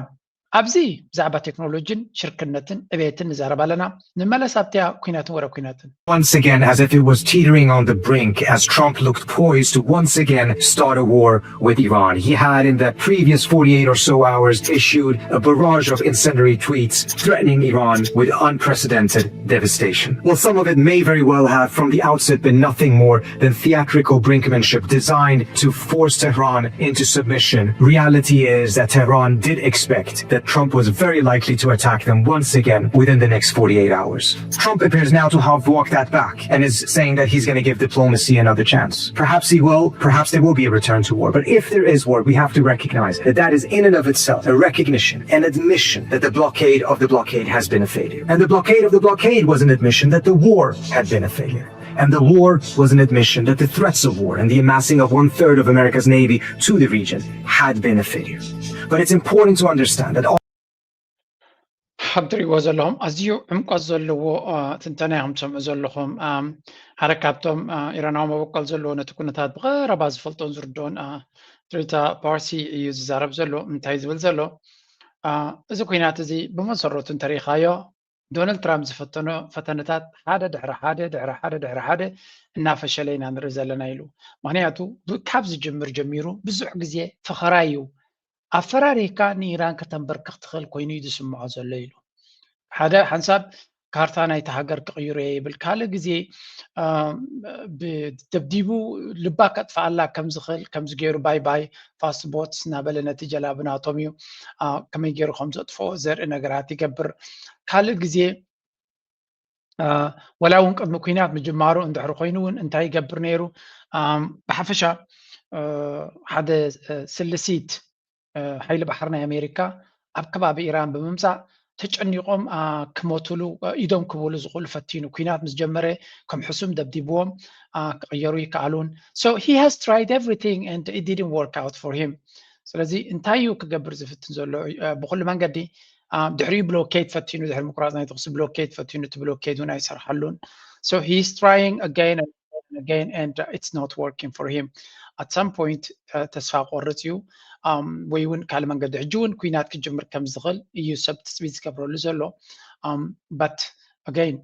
ኣብዚ ብዛዕባ ቴክኖሎጂን ሽርክነትን ዕቤትን ንዛረብ ኣለና። ንመለስ ኣብቲያ ኩናትን ወረ ኩናትን። Once again, as if it was teetering on the brink, as Trump looked poised to once again start a war with Iran. He had, in the previous forty-eight or so hours, issued a barrage of incendiary tweets threatening Iran with unprecedented devastation. Well, some of it may very well have, from the outset, been nothing more than theatrical brinkmanship designed to force Tehran into submission. Reality is that Tehran did expect that Trump was very likely to attack them once again within the next forty-eight hours. Trump appears now to have walked that back and is saying that he's going to give diplomacy another chance. Perhaps he will, perhaps there will be a return to war. But if there is war, we have to recognize that that is in and of itself a recognition, an admission that the blockade of the blockade has been a failure. And the blockade of the blockade was an admission that the war had been a failure. And the war was an admission that the threats of war and the amassing of one third of America's navy to the region had been a failure. But it's important to understand that all ከም ትሪእዎ ዘለኹም ኣዝዩ ዕምቆት ዘለዎ ትንተና ኢኹም ትሰምዑ ዘለኹም። ሓደ ካብቶም ኢራናዊ መበቆል ዘለዎ ነቲ ኩነታት ብቐረባ ዝፈልጦን ዝርድኦን ትሪታ ፓርሲ እዩ ዝዛረብ ዘሎ። እንታይ ዝብል ዘሎ? እዚ ኩናት እዚ ብመሰረቱ እንተሪኢኻዮ ዶናልድ ትራምፕ ዝፈተኖ ፈተነታት ሓደ ድሕሪ ሓደ ድሕሪ ሓደ ድሕሪ ሓደ እናፈሸለ ኢና ንርኢ ዘለና ኢሉ። ምክንያቱ ካብ ዝጅምር ጀሚሩ ብዙሕ ግዜ ፈኸራይ እዩ። ኣፈራሪህካ ንኢራን ከተንበርክኽ ትኽእል ኮይኑ እዩ ዝስምዖ ዘሎ ኢሉ። ሓደ ሓንሳብ ካርታ ናይቲ ሃገር ክቕይሮ እየ ይብል፣ ካልእ ግዜ ደብዲቡ ልባ ከጥፍኣላ ከምዝኽእል ከምዚ ገይሩ ባይ ባይ ፋስት ቦትስ እናበለ ነቲ ጀላቡ ናቶም እዩ ከመይ ገይሩ ከም ዘጥፍኦ ዘርኢ ነገራት ይገብር። ካልእ ግዜ ወላ እውን ቅድሚ ኩናት ምጅማሩ እንድሕር ኮይኑ እውን እንታይ ይገብር ነይሩ? ብሓፈሻ ሓደ ስልሲት ሓይሊ ባሕሪ ናይ ኣሜሪካ ኣብ ከባቢ ኢራን ብምምፃእ ተጨኒቆም ክሞትሉ ኢዶም ክብሉ ዝኽእሉ ፈቲኑ። ኩናት ምስ ጀመረ ከም ሕሱም ደብዲብዎም ክቕየሩ ይከኣሉን። So he has tried everything and it didn't work out for him። ስለዚ እንታይ እዩ ክገብር ዝፍትን ዘሎ? ብኩሉ መንገዲ ድሕሪኡ ብሎኬድ ፈቲኑ፣ ድሕሪ ምቁራፅ ናይ ተኩሲ ብሎኬድ ፈቲኑ፣ እቲ ብሎኬድ እውን ኣይሰርሓሉን። So he's trying again and again and it's not working for him. At some point ተስፋ ቆርፅ እዩ ወይ እውን ካልእ መንገዲ ሕጂ እውን ኩናት ክጅምር ከም ዝኽእል እዩ ሰብ ትፅቢት ዝገብረሉ ዘሎ። But again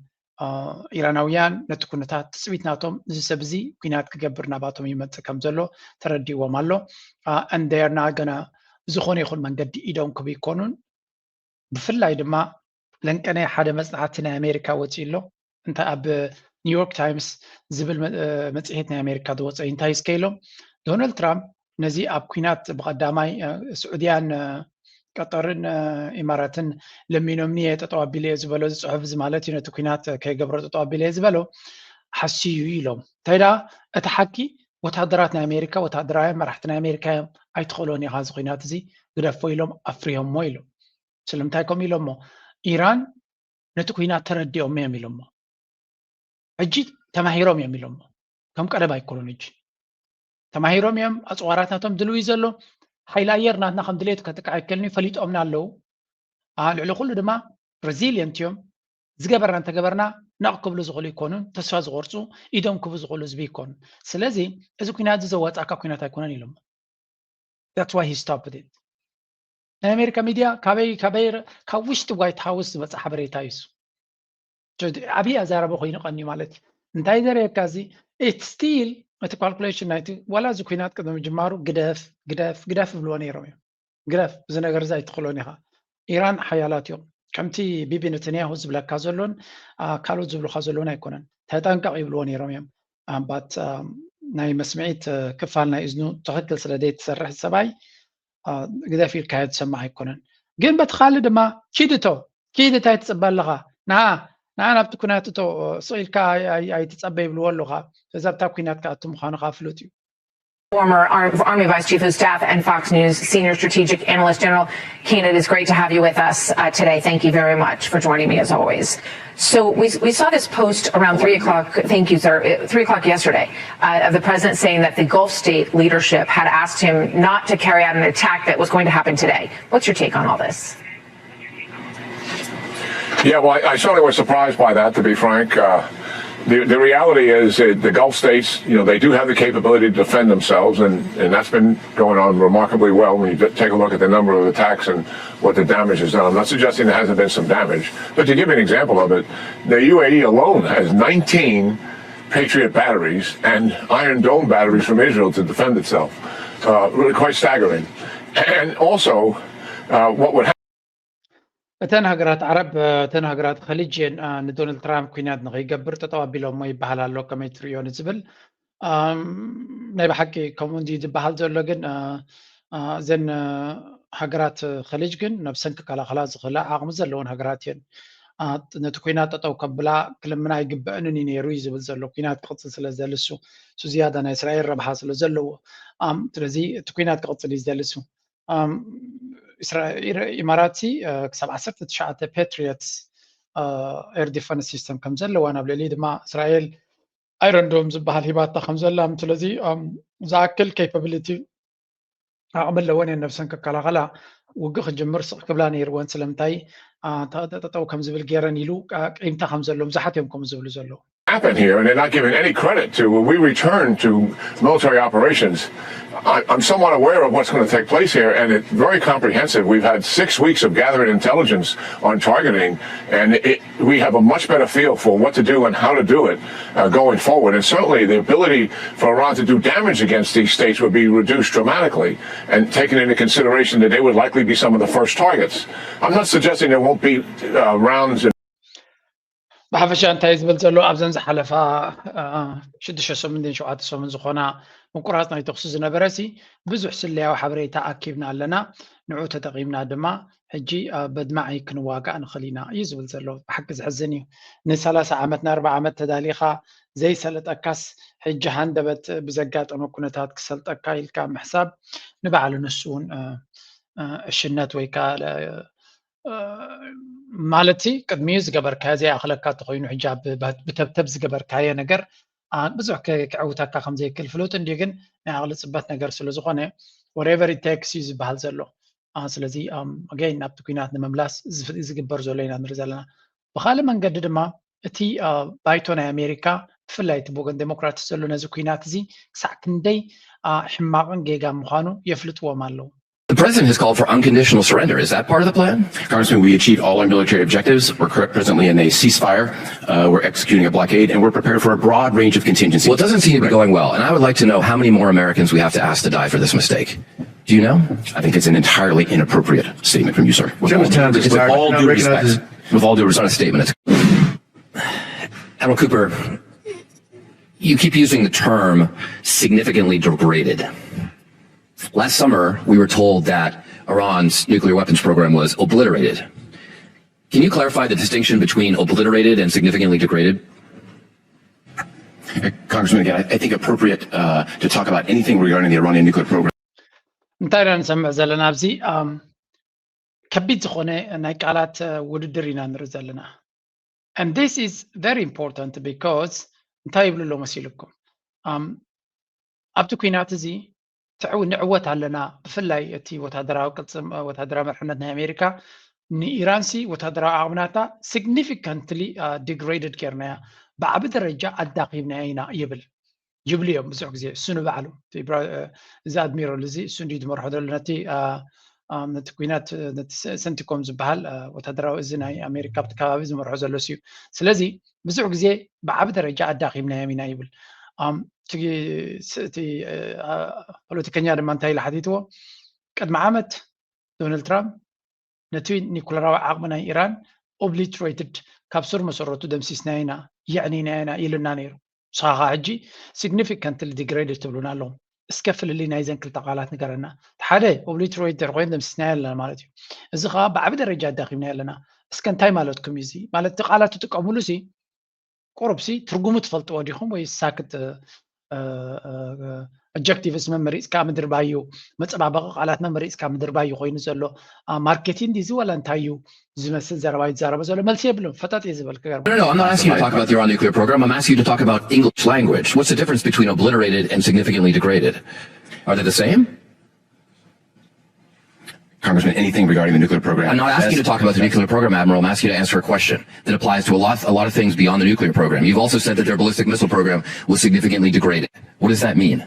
ኢራናውያን ነቲ ኩነታት ትፅቢት ናቶም እዚ ሰብ እዚ ኩናት ክገብር ናባቶም ይመፅእ ከም ዘሎ ተረዲእዎም ኣሎ። And they are not gonna ዝኾነ ይኹን መንገዲ ኢዶም ክቡ ይኮኑን። ብፍላይ ድማ ለንቀነ ሓደ መፅናዕቲ ናይ ኣሜሪካ ወፂኡ ኣሎ። እንታይ ኣብ ኒውዮርክ ታይምስ ዝብል መፅሄት ናይ ኣሜሪካ ዝወፀ እንታይ እስከ ኢሎም ዶናልድ ትራምፕ ነዚ ኣብ ኩናት ብቐዳማይ ስዑድያን ቀጠርን ኢማራትን ለሚኖምኒ እየ ጠጠው ኣቢለ እየ ዝበሎ፣ እዚ ፅሑፍ እዚ ማለት እዩ፣ ነቲ ኩናት ከይገብሮ ጠጠው ኣቢለ እየ ዝበሎ ሓስዩ እዩ ኢሎም። እንታይ ደኣ እቲ ሓቂ ወታደራት ናይ ኣሜሪካ፣ ወታደራውያን መራሕቲ ናይ ኣሜሪካ እዮም፣ ኣይትኽእሎን ኢኻ እዚ ኩናት እዚ ግደፎ ኢሎም ኣፍርዮሞ ኢሎም። ስለምንታይ ከምኡ ኢሎሞ? ኢራን ነቲ ኩናት ተረዲኦም እዮም ኢሎሞ። ሕጂ ተማሂሮም እዮም ኢሎሞ። ከም ቀደም ኣይኮኑን። ሕጂ ተማሂሮም እዮም። ኣፅዋራት ናቶም ድልው እዩ ዘሎ። ሓይሊ ኣየር ናትና ከም ድሌቱ ከጥቅዕ ኣይከልን እዩ፣ ፈሊጦምና ኣለዉ። ልዕሊ ኩሉ ድማ ሬዚሊየንት እዮም። ዝገበርና እንተገበርና ነቕ ክብሉ ዝኽእሉ ይኮኑን፣ ተስፋ ዝቆርፁ ኢዶም ክቡ ዝኽእሉ ህዝቢ ይኮኑን። ስለዚ እዚ ኩናት እዚ ዘዋፃእካ ኩናት ኣይኮነን ኢሎሞ። That's why he stopped it። ናይ ኣሜሪካ ሚድያ ካበይ ካበይ ካብ ውሽጢ ዋይት ሃውስ ዝመፀ ሓበሬታ እዩ። ዓብዪ ኣዛረበ ኮይኑ ቀንዩ ማለት እዩ። እንታይ ዘርእየካ እዚ? It's still እቲ ካልኩሌሽን ናይቲ ዋላ እዚ ኩናት ቅድሚ ምጅማሩ ግደፍ ግደፍ ግደፍ ይብልዎ ነይሮም እዮም። ግደፍ፣ እዚ ነገር እዚ ኣይትኽእሎን ኢኻ። ኢራን ሓያላት እዮም። ከምቲ ቢቢ ነተንያሁ ዝብለካ ዘሎን ካልኦት ዝብሉካ ዘሎን ኣይኮነን። ተጠንቀቕ ይብልዎ ነይሮም እዮም። ኣምባት ናይ መስምዒት ክፋል ናይ እዝኑ ትኽክል ስለ ዘይትሰርሕ ሰብኣይ ግደፍ ኢልካዮ ትሰማዕ ኣይኮነን። ግን በቲ ካልእ ድማ ኪድ እቶ ኪድ እንታይ ትፅበ ኣለኻ? ንዓ ንዓ ናብቲ ኩናት እቶ ስቕ ኢልካ ኣይትፀበ ይብልዎ ኣለኻ። ስለዚ ኣብታ ኩናት ክኣቱ ምዃኑ ከዓ ፍሉጥ እዩ። Former Army Vice Chief of Staff and Fox News Senior Strategic Analyst General Keenan, it is great to have you with us uh, today. Thank you very much for joining me as always. So we, we saw this post around three o'clock. Thank you, sir. Three o'clock yesterday uh, of the president saying that the Gulf state leadership had asked him not to carry out an attack that was going to happen today. What's your take on all this? Yeah, well, I, I certainly was surprised by that, to be frank. Uh, the, the reality is uh, the Gulf states, you know, they do have the capability to defend themselves, and, and that's been going on remarkably well when you take a look at the number of attacks and what the damage is done. I'm not suggesting there hasn't been some damage, but to give you an example of it, the U A E alone has nineteen Patriot batteries and Iron Dome batteries from Israel to defend itself. Uh, really quite staggering. And also, uh, what would happen እተን ሃገራት ዓረብ እተን ሃገራት ኸሊጅ እየን ንዶናልድ ትራምፕ ኩናት ንኸይገብር ጠጠው ኣቢሎሞ ይበሃል ኣሎ። ከመይ ትርእዮ ንዝብል ናይ ብሓቂ ከምኡ እንዲ ዝበሃል ዘሎ ግን እዘን ሃገራት ኸሊጅ ግን ነብሰን ክከላኸላ ዝኽእላ ዓቕሚ ዘለወን ሃገራት እየን። ነቲ ኩናት ጠጠው ከብላ ክልምና ኣይግበአንን እዩ ነይሩ እዩ ዝብል ዘሎ። ኩናት ክቕፅል ስለ ዝደሊ እሱ እሱ ዝያዳ ናይ እስራኤል ረብሓ ስለ ዘለዎ ስለዚ እቲ ኩናት ክቕፅል እዩ ዝደሊ እሱ። ኢማራት ክሳብ ዓሰርተ ትሽዓተ ፓትሪዮትስ ኤር ዲፈንስ ሲስተም ከም ዘለዋ ናብ ልዕሊ ድማ እስራኤል ኣይረንዶም ዝበሃል ሂባታ ከም ዘላ ስለዚ ዝኣክል ኬፓብሊቲ ዓቕሚ ኣለወን እየን ነብሰን ክከላኸላ ውግእ ክጅምር ስቕ ክብላ ነይርወን ስለምንታይ ጠጠው ከም ዝብል ገይረን ኢሉ ቂምታ ከም ዘሎ ብዙሓት እዮም ከምኡ ዝብሉ ዘለዉ happen here, and they're not giving any credit to when we return to military operations. I- I'm somewhat aware of what's going to take place here, and it's very comprehensive. We've had six weeks of gathering intelligence on targeting, and it, we have a much better feel for what to do and how to do it uh, going forward. And certainly, the ability for Iran to do damage against these states would be reduced dramatically, and taking into consideration that they would likely be some of the first targets. I'm not suggesting there won't be uh, rounds. ብሓፈሻ እንታይ ዝብል ዘሎ ኣብዘን ዝሓለፋ ሽዱሽተ ሰሙንን ሸውዓተ ሰሙን ዝኾና ምቁራፅ ናይ ተኽሲ ዝነበረ ሲ ብዙሕ ስለያዊ ሓበሬታ ኣኪብና ኣለና። ንዑ ተጠቒምና ድማ ሕጂ በድማዒ ክንዋጋእ ንኽእል ኢና እዩ ዝብል ዘሎ። ብሓቂ ዘሕዝን እዩ። ንሰላሳ ዓመት ንኣርባዓ ዓመት ተዳሊኻ ዘይሰለጠካስ ሕጂ ሃንደበት ብዘጋጠመ ኩነታት ክሰልጠካ ኢልካ ምሕሳብ ንባዕሉ ንሱ እውን ዕሽነት ወይ ከዓ ማለት ቅድሚኡ ዝገበርካዮ ዘይኣኽለካ እንተኮይኑ ሕጂ ብተብተብ ዝገበርካዮ ነገር ብዙሕ ክዕውተካ ከምዘይክእል ፍሉጥ እንዲ ግን ናይ ዓቕሊ ፅበት ነገር ስለዝኮነ whatever it takes እዩ ዝበሃል ዘሎ። ስለዚ ኣገይን ናብቲ ኩናት ንምምላስ ዝግበር ዘሎ ኢና ንርኢ ዘለና። ብካልእ መንገዲ ድማ እቲ ባይቶ ናይ ኣሜሪካ ብፍላይ እቲ ብወገን ዴሞክራትስ ዘሎ ነዚ ኩናት እዚ ክሳዕ ክንደይ ሕማቕን ጌጋ ምኳኑ የፍልጥዎም ኣለዉ። The president has called for unconditional surrender. Is that part of the plan? Congressman, we achieved all our military objectives. We're presently in a ceasefire. Uh, we're executing a blockade, and we're prepared for a broad range of contingencies. Well, it doesn't seem to be going well, and I would like to know how many more Americans we have to ask to die for this mistake. Do you know? I think it's an entirely inappropriate statement from you, sir. With all due respect, with all due respect, statement. Admiral Cooper, you keep using the term significantly degraded. Last summer, we were told that Iran's nuclear weapons program was obliterated. Can you clarify the distinction between obliterated and significantly degraded? Congressman, again, I, I think appropriate uh, to talk about anything regarding the Iranian nuclear program. እንታይ ኢና ንሰምዕ ዘለና ኣብዚ ከቢድ ዝኾነ ናይ ቃላት ውድድር ኢና ንርኢ ዘለና። And this is very important because እንታይ ይብሉ ኣለዉ መሲልኩም ኣብቲ ኩናት እዚ ንዕወት ኣለና። ብፍላይ እቲ ወታደራዊ ቅልፅም ወታደራዊ መርሕነት ናይ ኣሜሪካ ንኢራንሲ ወታደራዊ ዓቕምናታ significantly degraded ጌርናያ፣ ብዓቢ ደረጃ ኣዳኺምናያ ኢና ይብል ይብሉ እዮም ብዙሕ ግዜ እሱ ንባዕሉ። እዚ ኣድሚራል እዚ እሱ እንዲ ዝመርሖ ዘሎ ነቲ ነቲ ኩናት ነቲ ሰንቲኮም ዝበሃል ወታደራዊ እዚ ናይ ኣሜሪካ ኣብቲ ከባቢ ዝመርሖ ዘሎ እዩ። ስለዚ ብዙሕ ግዜ ብዓቢ ደረጃ ኣዳኺምናዮም ኢና ይብል። እቲ ፖለቲከኛ ድማ እንታይ ኢሉ ሓቲትዎ? ቅድሚ ዓመት ዶናልድ ትራምፕ ነቲ ኒኩለራዊ ዓቕሚ ናይ ኢራን obliterated ካብ ስር መሰረቱ ደምሲስናዮ ኢና የዕኒናዮ ኢና ኢሉና ነይሩ። ንስኻ ከዓ ሕጂ significantly degraded ትብሉና ኣለኹም። እስከ ፍልልይ ናይዘን ክልተ ቃላት ንገረና። ሓደ obliterated እንተኮይኑ ደምሲስናዮ ኣለና ማለት እዩ። እዚ ከዓ ብዓቢ ደረጃ ኣዳኺምናዮ ኣለና። እስከ እንታይ ማለትኩም እዩ እዚ? ማለት እቲ ቃላት ትጥቀሙሉ ሲ ቁሩብ ሲ ትርጉሙ ትፈልጥዎ ዲኹም ወይ ሳክት adjectives መመሪፅካ ምድርባዩ መፀባበቂ ቃላት መመሪፅካ ምድርባዩ ኮይኑ ዘሎ marketing ድዩ ወላ እንታይ እዩ ዝመስል ዘረባ ይዛረበ ዘሎ? መልሲ የብሉን። ፈጠጥ እየ ዝበል ክገርም። No, no, no, I'm not asking you to talk about the Iran nuclear program. I'm asking you to talk about English language. What's the difference between obliterated and significantly degraded? Are they the same? Congressman, anything regarding the nuclear program. I'm not asking you to talk about the nuclear program, Admiral. I'm asking you to answer a question that applies to a lot, a lot of things beyond the nuclear program. You've also said that their ballistic missile program was significantly degraded. What does that mean?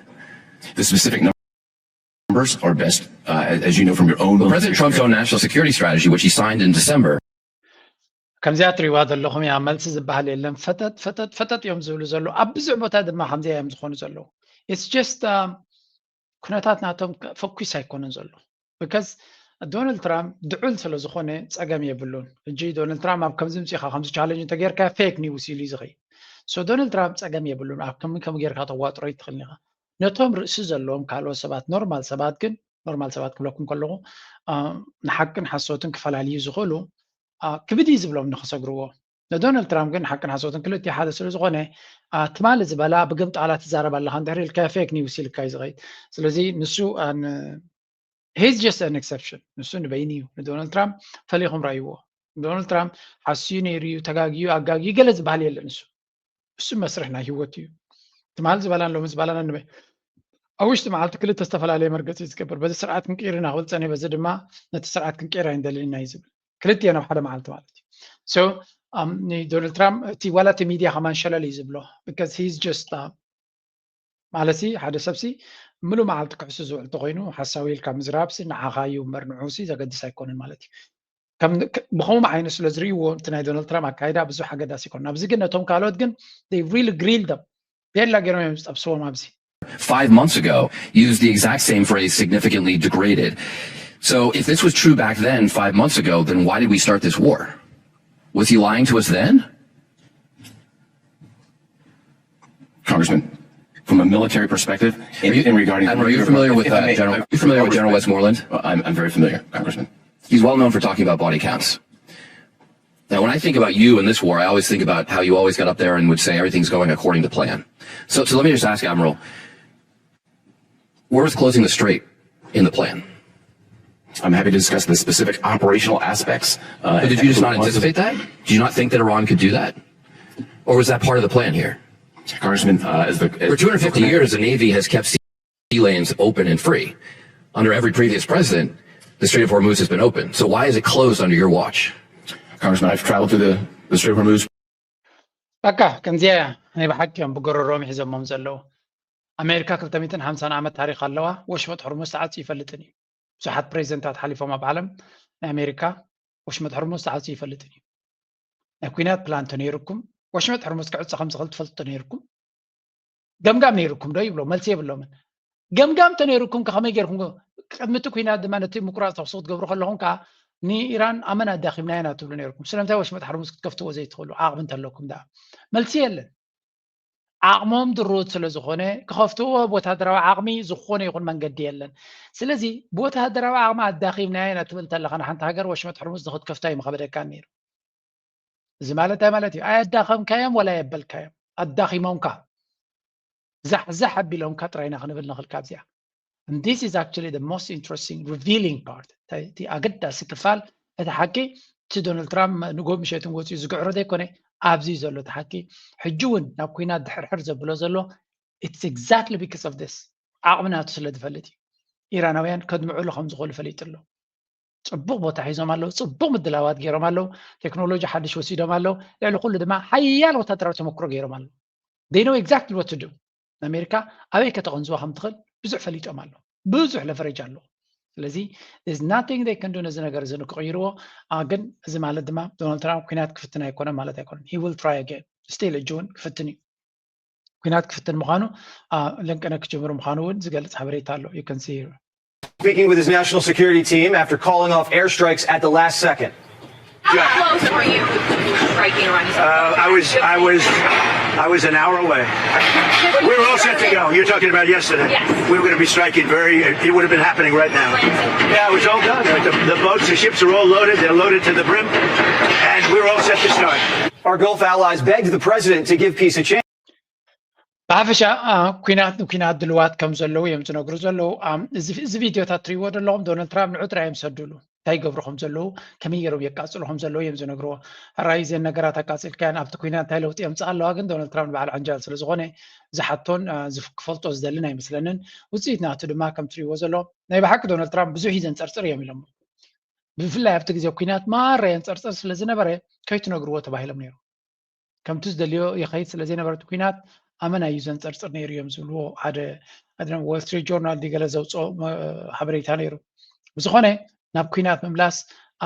The specific numbers are best, uh, as you know from your own. Well, President Trump's own national security strategy, which he signed in December. ከምዚኣ ትሪዋ ዘለኹም እያ። መልሲ ዝበሃል የለን። ፈጠጥ ፈጠጥ ፈጠጥ እዮም ዝብሉ ዘለዉ። ኣብ ብዙሕ ቦታ ድማ ከምዚኣ እዮም ዝኾኑ ዘለዉ። It's just ኩነታት ናቶም ፈኩስ ኣይኮነን ዘሎ። Because ዶናልድ ትራምፕ ድዑል ስለ ዝኾነ ጸገም የብሉን። ሕጂ ዶናልድ ትራምፕ ኣብ ከምዚ ምጽኢኻ ከምዚ challenge እንተጌርካ fake news ኢሉ እዩ ዝኸይድ። So ዶናልድ ትራምፕ ጸገም የብሉን። ኣብ ከም ከም ጌርካ ተዋጥሮ ይትኽእል ኢኻ። ነቶም ርእሲ ዘለዎም ካልኦት ሰባት ኖርማል ሰባት ግን ኖርማል ሰባት ክብለኩም ከለኹ ንሓቅን ሓሶትን ክፈላልዩ ዝኽእሉ ክብድ እዩ ዝብሎም ንክሰግርዎ። ንዶናልድ ትራምፕ ግን ሓቅን ሓሶትን ክልቲኡ ሓደ ስለ ዝኾነ ትማሊ ዝበላ ብግምጣላ ትዛረብ ኣለኻ እንድሕር ኢልካ fake news ኢልካ እዩ ዝኸይድ። ስለዚ ንሱ he's just an exception። ንሱ ንበይኑ እዩ። ንዶናልድ ትራምፕ ፈሊኹም ራይዎ። ዶናልድ ትራምፕ ሓስዩ ነይሩ እዩ፣ ተጋግዩ፣ ኣጋግዩ ገለ ዝበሃል የለን። ንሱ እሱ መስርሕ ናይ ህይወት እዩ። ትማሊ ዝበላን ሎሚ ዝበላን ንበይ ኣብ ውሽጢ መዓልቲ ክልተ ዝተፈላለየ መርገፂ ዝገብር በዚ ስርዓት ክንቅይር ኢና ክብል ፀኒሑ በዚ ድማ ነቲ ስርዓት ክንቅይር ኣይንደልን ኢና እዩ ዝብል። ክልቲኤን ኣብ ሓደ መዓልቲ ማለት እዩ። So ንዶናልድ ትራምፕ እቲ ዋላ እቲ ሚድያ ከማን ሸለል እዩ ዝብሎ because he's just ማለት ሓደ ሰብሲ ምሉእ መዓልቲ ክሕሱ ዝውዕል እንተኮይኑ ሓሳዊ ኢልካ ምዝራብሲ ንዓኻ እዩ እምበር ንዑሲ ዘገድስ ኣይኮነን ማለት እዩ። ከም ብኸምኡ ዓይነት ስለ ዝርእይዎ እቲ ናይ ዶናልድ ትራምፕ ኣካይዳ ብዙሕ ኣገዳሲ ይኮን። ኣብዚ ግን ነቶም ካልኦት ግን they really grilled them ቤላ ገይሮም እዮም ዝጠብስዎም ኣብዚ። Five months ago used the exact same phrase, significantly degraded. So if this was true back then, five months ago, then why did we start this war? Was he lying to us then? Congressman, from a military perspective, in, in regarding, are you familiar with uh, General? Are you familiar with General Westmoreland? I'm, I'm very familiar, Congressman. He's well known for talking about body counts. Now, when I think about you in this war, I always think about how you always got up there and would say everything's going according to plan. So, so let me just ask, Admiral, where was closing the strait in the plan? I'm happy to discuss the specific operational aspects. Uh, but did you just not anticipate that? Did you not think that Iran could do that? Or was that part of the plan here? Congressman, uh, as the, as For two hundred fifty years, the Navy has kept sea lanes open and free. Under every previous president, the Strait of Hormuz has been open. So why is it closed under your watch? Congressman, I've traveled to the, the Strait of Hormuz. በቃ ከምዚያ እያ። ናይ ብሓቂ እዮም ብጎረሮም ሒዞሞም ዘለዉ። ኣሜሪካ ክልተ ሚእትን ሓምሳን ዓመት ታሪክ ኣለዋ። ወሽመጥ ሕርሙዝ ተዓፅዩ ይፈልጥን እዩ። ብዙሓት ፕሬዚደንታት ሓሊፎም ኣብ ዓለም ናይ ኣሜሪካ ወሽመጥ ሕርሙዝ ተዓፅዩ ይፈልጥን እዩ። ናይ ኩናት ፕላን ተነይርኩም ወሽመጥ ሕርሙዝ ክዕፀ ከም ዝኽእል ትፈልጡ ተነይርኩም ገምጋም ነይርኩም ዶ ይብሎ? መልሲ የብሎምን። ገምጋም ተነይርኩም ከመይ ጌርኩም? ቅድሚ እቲ ኩናት ድማ ነቲ ምቁራፅ ተኩሲ ክትገብሩ ከለኹም ከዓ ንኢራን ኣመና ኣዳኺምናያ ኢና ትብሉ ነይርኩም። ስለምንታይ ወሽመጥ ሕርሙዝ ክትከፍትዎ ዘይትኽእሉ ዓቕሚ እንተለኩም ደኣ? መልሲ የለን። ዓቕሞም ድሩት ስለ ዝኾነ ክኸፍትዎ ብወታደራዊ ዓቕሚ ዝኾነ ይኹን መንገዲ የለን። ስለዚ ብወታደራዊ ዓቕሚ ኣዳኺምናያ ኢና ትብል እንተለኻ ንሓንቲ ሃገር ወሽመጥ ሕርሙዝ ንክትከፍታ እዩ ምኸበደካ ነይሩ። እዚ ማለት እንታይ ማለት እዩ? ኣየዳኸምካዮም ወላ የበልካዮም፣ ኣዳኺሞምካ ዛሕዛሕ ኣቢሎምካ ጥራይና ክንብል ንኽእል ካብዚኣ። And this is actually the most interesting revealing part። እቲ ኣገዳሲ ክፋል እቲ ሓቂ እቲ ዶናልድ ትራምፕ ንጎ ምሸትን ወፂኡ ዝግዕሮ ዘይኮነ ኣብዚ ዘሎ እቲ ሓቂ ሕጂ እውን ናብ ኩናት ድሕርሕር ዘብሎ ዘሎ it's exactly because of this ዓቕሚ ናቱ ስለ ዝፈልጥ እዩ። ኢራናውያን ከድምዕሉ ከም ዝኽእሉ ፈሊጡ ኣሎ። ፅቡቕ ቦታ ሒዞም ኣለዉ። ፅቡቕ ምድላዋት ገይሮም ኣለዉ። ቴክኖሎጂ ሓድሽ ወሲዶም ኣለዉ። ልዕሊ ኩሉ ድማ ሓያል ወታደራዊ ተመክሮ ገይሮም ኣለዉ። They know exactly what to do። ኣሜሪካ ኣበይ ከተቐንዝዋ ከም ትኽእል ብዙሕ ፈሊጦም ኣለዉ። ብዙሕ ለቨሬጅ ኣለዉ። ስለዚ there's nothing they can do ነዚ ነገር እዚ ንክቕይርዎ። ግን እዚ ማለት ድማ ዶናልድ ትራምፕ ኩናት ክፍትን ኣይኮነን ማለት ኣይኮነን። He will try again። Still ሕጂ እውን ክፍትን እዩ። ኩናት ክፍትን ምዃኑ ለንቀነ ክጅምር ምዃኑ እውን ዝገልፅ ሓበሬታ ኣሎ። You can see here. Speaking with his national security team after calling off airstrikes at the last second. How close were you striking Iran? Uh, I was, I was, I was an hour away. We were all set to go. You're talking about yesterday. Yes. We were going to be striking very. It would have been happening right now. Yeah, it was all done. The, the boats, the ships are all loaded. They're loaded to the brim, and we were all set to start. Our Gulf allies begged the president to give peace a chance. ብሓፈሻ ኩናት ንኩናት ድልዋት ከም ዘለዉ እዮም ዝነግሩ ዘለዉ። እዚ ቪድዮታት ትሪእዎ ዘለኹም ዶናልድ ትራምፕ ንዑ ጥራይ እዮም ዝሰዱሉ እንታይ ይገብሩ ከም ዘለዉ ከመይ ገይሮም የቃፅሉ ከም ዘለዉ እዮም ዝነግርዎ። ሕራይ እዘን ነገራት ኣቃፂልካያን ኣብቲ ኩናት እንታይ ለውጢ የምፅእ ኣለዋ ግን ዶናልድ ትራምፕ ንባዕሉ ዓንጃል ስለ ዝኾነ ዝሓቶን ክፈልጦ ዝደልን ኣይመስለንን። ውፅኢት ናቱ ድማ ከም ትሪእዎ ዘሎ ናይ ብሓቂ ዶናልድ ትራምፕ ብዙሕ እዩ ዘንፀርፅር እዮም ኢሎም። ብፍላይ ኣብቲ ግዜ ኩናት ማራ የንፀርፅር ስለ ዝነበረ ከይትነግርዎ ተባሂሎም ነይሮም። ከምቲ ዝደልዮ ይኸይድ ስለ ዘይነበረ እቲ ኩናት ኣመና እዩ ዘንፀርፅር ነይሩ እዮም ዝብልዎ ሓደ ወል ስትሪት ጆርናል ድዩ ገለ ዘውፅኦ ሓበሬታ ነይሩ። ብዝኾነ ናብ ኩናት ምምላስ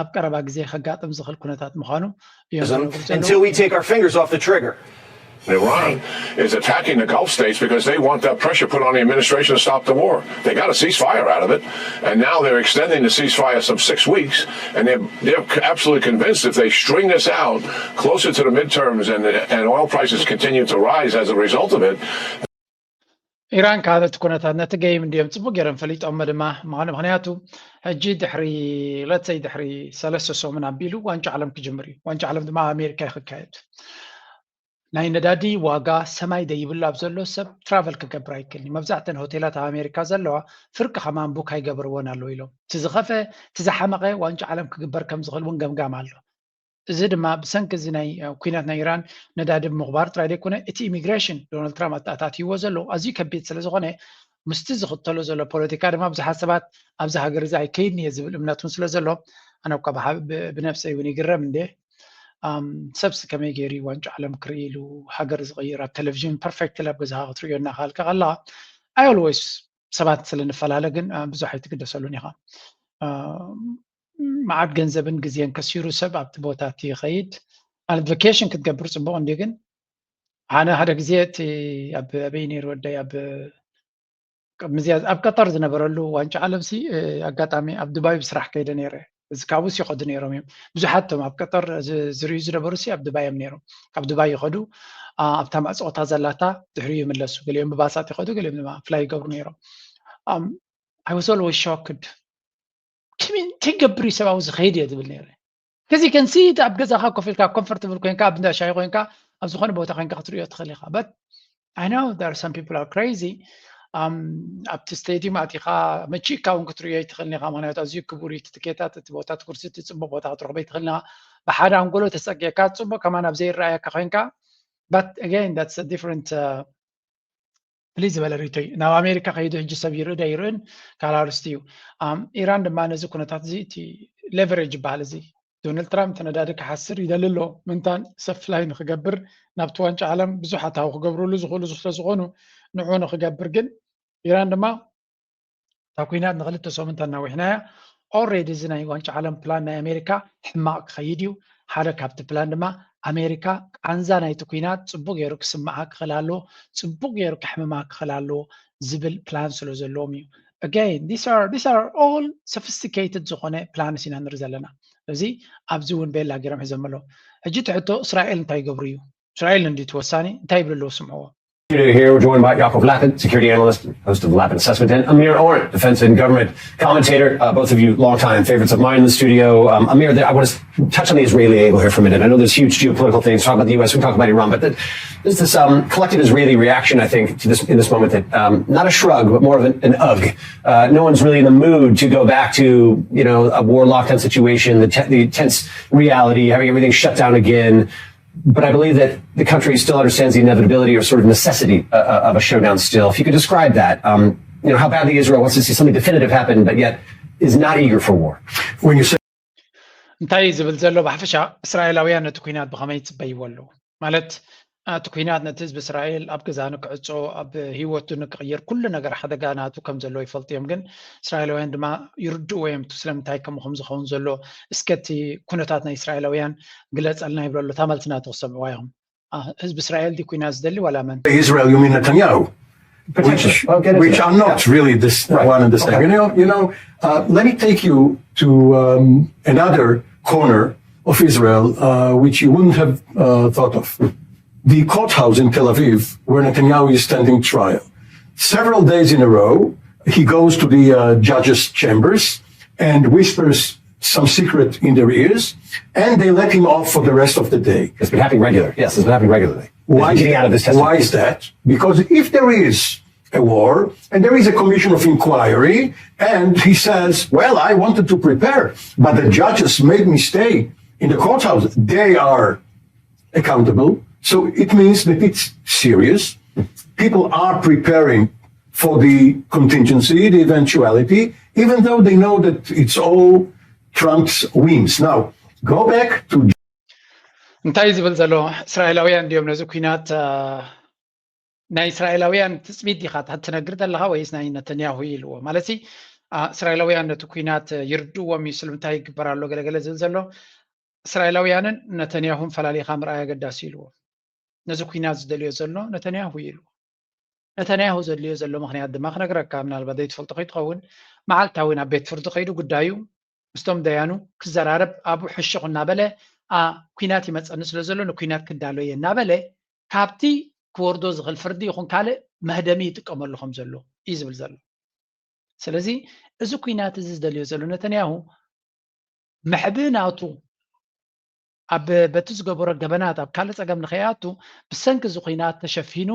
ኣብ ቀረባ ግዜ ከጋጥም ዝኽእል ኩነታት ምዃኑ እዮም ዝነግሩ ዘለዉ። Until we take our fingers off the trigger. Iran is attacking the Gulf states because they want that pressure put on the administration to stop the war. They got a ceasefire out of it, and now they're extending the ceasefire some six weeks, and they're, they're absolutely convinced if they string this out closer to the midterms and, and oil prices continue to rise as a result of it, ኢራን ካብ እቲ ኩነታት ነቲ ገይም እንዲዮም ፅቡቅ ገይሮም ፈሊጦሞ ድማ ምኳኑ ምክንያቱ ሕጂ ድሕሪ ለትሰይ ድሕሪ ሰለስተ ሰሙን ኣቢሉ ዋንጫ ዓለም ክጅምር እዩ። ዋንጫ ዓለም ድማ ኣብ ኣሜሪካ እዩ ክካየድ። ናይ ነዳዲ ዋጋ ሰማይ ደይብሉ ኣብ ዘሎ ሰብ ትራቨል ክገብር ኣይክእልን እዩ። መብዛሕተን ሆቴላት ኣብ ኣሜሪካ ዘለዋ ፍርቂ ከማን ቡክ ኣይገበርዎን ኣለዉ ኢሎም። እቲ ዝኸፈ እቲ ዝሓመቐ ዋንጫ ዓለም ክግበር ከም ዝኽእል እውን ገምጋም ኣሎ። እዚ ድማ ብሰንኪ እዚ ናይ ኩናት ናይ ኢራን ነዳዲ ምኽባር ጥራይ ዘይኮነ እቲ ኢሚግሬሽን ዶናልድ ትራምፕ ኣተኣታትይዎ ዘሎ ኣዝዩ ከቢድ ስለ ዝኾነ ምስቲ ዝኽተሎ ዘሎ ፖለቲካ ድማ ብዙሓት ሰባት ኣብዚ ሃገር እዚ ኣይከይድን እየ ዝብል እምነት እውን ስለ ዘሎ ኣነ እኳ ብነብሰይ እውን ይግረም እንደ ሰብሲ ከመይ ገይሩ ዋንጫ ዓለም ክርኢ ኢሉ ሃገር ዝቕይር ኣብ ቴሌቪዥን ፐርፌክት ኣብ ገዛኻ ክትርእዮ እናኻልካ ከለኻ I always ሰባት ስለ ንፈላለ ግን ብዙሕ ኣይትግደሰሉን ኢኻ። መዓት ገንዘብን ግዜን ከሲሩ ሰብ ኣብቲ ቦታ እቲ ይኸይድ። ማለት ቫኬሽን ክትገብር ፅቡቕ እንዲ ግን ኣነ ሓደ ግዜ እቲ ኣበይ ነይሩ ወደይ ኣብ ኣብ ቀጠር ዝነበረሉ ዋንጫ ዓለምሲ ኣጋጣሚ ኣብ ዱባይ ብስራሕ ከይደ ነይረ። እዚ ካብኡስ ይኸዱ ነይሮም እዮም ብዙሓት ቶም ኣብ ቀጠር ዝርእዩ ዝነበሩ ሲ ኣብ ዱባይ እዮም ነይሮም። ካብ ዱባይ ይኸዱ ኣብታ ማዕፀቆታ ዘላታ ድሕሪ ይምለሱ። ገሊኦም ብባሳት ይኸዱ፣ ገሊኦም ድማ ፍላይ ይገብሩ ነይሮም። I was always shocked። ከመይ እንታይ ገብር እዩ ሰብኣዊ ዝኸይድ እየ ዝብል ነይረ። ከዚ ከንሲ ኣብ ገዛኻ ኮፍ ኢልካ ኮምፎርትብል ኮይንካ ኣብ እንዳ ሻሂ ኮይንካ ኣብ ዝኾነ ቦታ ኮይንካ ክትሪኦ ትኽእል ኢኻ። But I know there are some people are crazy. ኣብቲ ስቴዲየም ኣቲኻ መቺእካ እውን ክትሪኦ ይትኽእል ኢኻ። ምክንያቱ ኣዝዩ ክቡር እዩ እቲ ትኬታት፣ እቲ ቦታ፣ እቲ ኩርሲ፣ እቲ ፅቡቕ ቦታ ክትረኽቦ ይትኽእል ኢኻ። ብሓደ ኣንጎሎ ተፀጊዕካ ፅቡቕ ከማን ኣብ ዘይረኣየካ ኮይንካ። But again that's a different ፍልይ ዝበለ ርእይቶይ። ናብ ኣሜሪካ ከይዱ ሕጂ ሰብ ይርኢ ዶ ኣይርእን ካልእ ኣርስቲ እዩ። ኢራን ድማ ነዚ ኩነታት እዚ እቲ ሌቨሬጅ ይበሃል እዚ ዶናልድ ትራምፕ እቲ ነዳዲ ክሓስር ይደሊ ኣሎ። ምንታን ሰብ ፍላይ ንክገብር ናብቲ ዋንጫ ዓለም ብዙሕ ኣታዊ ክገብርሉ ዝኽእሉ ስለ ዝኾኑ ንዑ ንክገብር ግን ኢራን ድማ እታ ኩናት ንክልተ ሰሙን ተናዊሕናያ። Already እዚ ናይ ዋንጫ ዓለም ፕላን ናይ ኣሜሪካ ሕማቕ ክኸይድ እዩ። ሓደ ካብቲ ፕላን ድማ ኣሜሪካ ቃንዛ ናይቲ ኩናት ፅቡቅ ገይሩ ክስምዓ ክኽእል ኣለዎ፣ ፅቡቅ ገይሩ ከሕምማ ክኽእል ኣለዎ ዝብል ፕላን ስለ ዘለዎም እዩ። Again these are these are all sophisticated ዝኾነ ፕላንስ ኢና ንርኢ ዘለና። እዚ ኣብዚ እውን ቤላ ገይሮም ሒዞም ኣለዉ። ሕጂ እቲ ሕቶ እስራኤል እንታይ ይገብሩ እዩ? እስራኤል እንዲ ተወሳኒ እንታይ ይብሉ ኣለዉ ስምዕዎ። Here, we're joined by Yaakov Lapin, security analyst, host of the Lapin Assessment, and Amir Oren, defense and government commentator, uh, both of you longtime favorites of mine in the studio. Um, Amir, I want to touch on the Israeli angle here for a minute. I know there's huge geopolitical things, talk about the U S, we talk about Iran, but there's this um, collective Israeli reaction, I think, to this in this moment that um, not a shrug, but more of an, an ugh. Uh, no one's really in the mood to go back to, you know, a war lockdown situation, the, te- the tense reality, having everything shut down again. But I believe that the country still understands the inevitability or sort of necessity uh, uh, of a showdown still. If you could describe that, um, you know, how badly Israel wants to see something definitive happen, but yet is not eager for war. When you say እንታይ እዩ ዝብል ዘሎ ብሓፈሻ እስራኤላውያን ነቲ ኩናት ብኸመይ ይፅበይዎ ኣለዉ? ማለት እቲ ኩናት ነቲ ህዝቢ እስራኤል ኣብ ገዛ ንክዕፆ ኣብ ህይወቱ ንክቕይር ኩሉ ነገር ሓደጋ ናቱ ከም ዘለዎ ይፈልጡ እዮም። ግን እስራኤላውያን ድማ ይርድእዎ እዮም ስለምንታይ ከምኡ ከም ዝኸውን ዘሎ። እስከ እቲ ኩነታት ናይ እስራኤላውያን ግለፀልና ይብሎ ኣሎ። እታ መልሲ ናቱ ክሰምዕዋ ኢኹም። ህዝቢ እስራኤል ድዩ ኩናት ዝደሊ ዋላ መን? Israel, you mean Netanyahu? Which, which are not really this one and the same. You know, you know uh, let me take you to um, another corner of Israel, uh, which you wouldn't have uh, thought of. The courthouse in Tel Aviv, where Netanyahu is standing trial. Several days in a row, he goes to the uh, judges' chambers and whispers some secret in their ears, and they let him off for the rest of the day. It's been happening regular. Yes, it's been happening regularly. Why, getting out of this testimony. Why is that? Because if there is a war and there is a commission of inquiry, and he says, "Well, I wanted to prepare, but the judges made me stay in the courthouse," they are accountable. So it means that it's serious. People are preparing for the contingency, the eventuality, even though they know that it's all Trump's whims. Now, go back to እንታይ ዝብል ዘሎ እስራኤላውያን እንዲዮም ነዚ ኩናት ናይ እስራኤላውያን ትፅቢት ዲኻ ትነግር ዘለኻ ወይስ ናይ ነተንያሁ ኢልዎ? ማለት እስራኤላውያን ነቲ ኩናት ይርድእዎም እዩ ስለምንታይ ይግበር ኣሎ ገለገለ ዝብል ዘሎ እስራኤላውያንን ነተንያሁን ፈላሊኻ ምርኣይ ኣገዳሲ ኢልዎ። ነዚ ኩናት ዝደልዮ ዘሎ ነተንያሁ እዩ ኢልዎ። ነተንያሁ ዘድልዮ ዘሎ ምክንያት ድማ ክነግረካ ምናልባት ዘይትፈልጦ ከይትኸውን መዓልታዊ ናብ ቤት ፍርዲ ከይዱ ጉዳዩ ምስቶም ደያኑ ክዘራረብ ኣብኡ ሕሽኹ እናበለ ኩናት ይመፀኒ ስለ ዘሎ ንኩናት ክዳሎ እየ እናበለ ካብቲ ክወርዶ ዝኽእል ፍርዲ ይኹን ካልእ መህደሚ ይጥቀመሉ ከም ዘሎ እዩ ዝብል ዘሎ። ስለዚ እዚ ኩናት እዚ ዝደልዮ ዘሎ ነተንያሁ መሕብኢ ናቱ ኣብ በቲ ዝገበሮ ገበናት ኣብ ካልእ ፀገም ንኸይኣቱ ብሰንኪ እዚ ኩናት ተሸፊኑ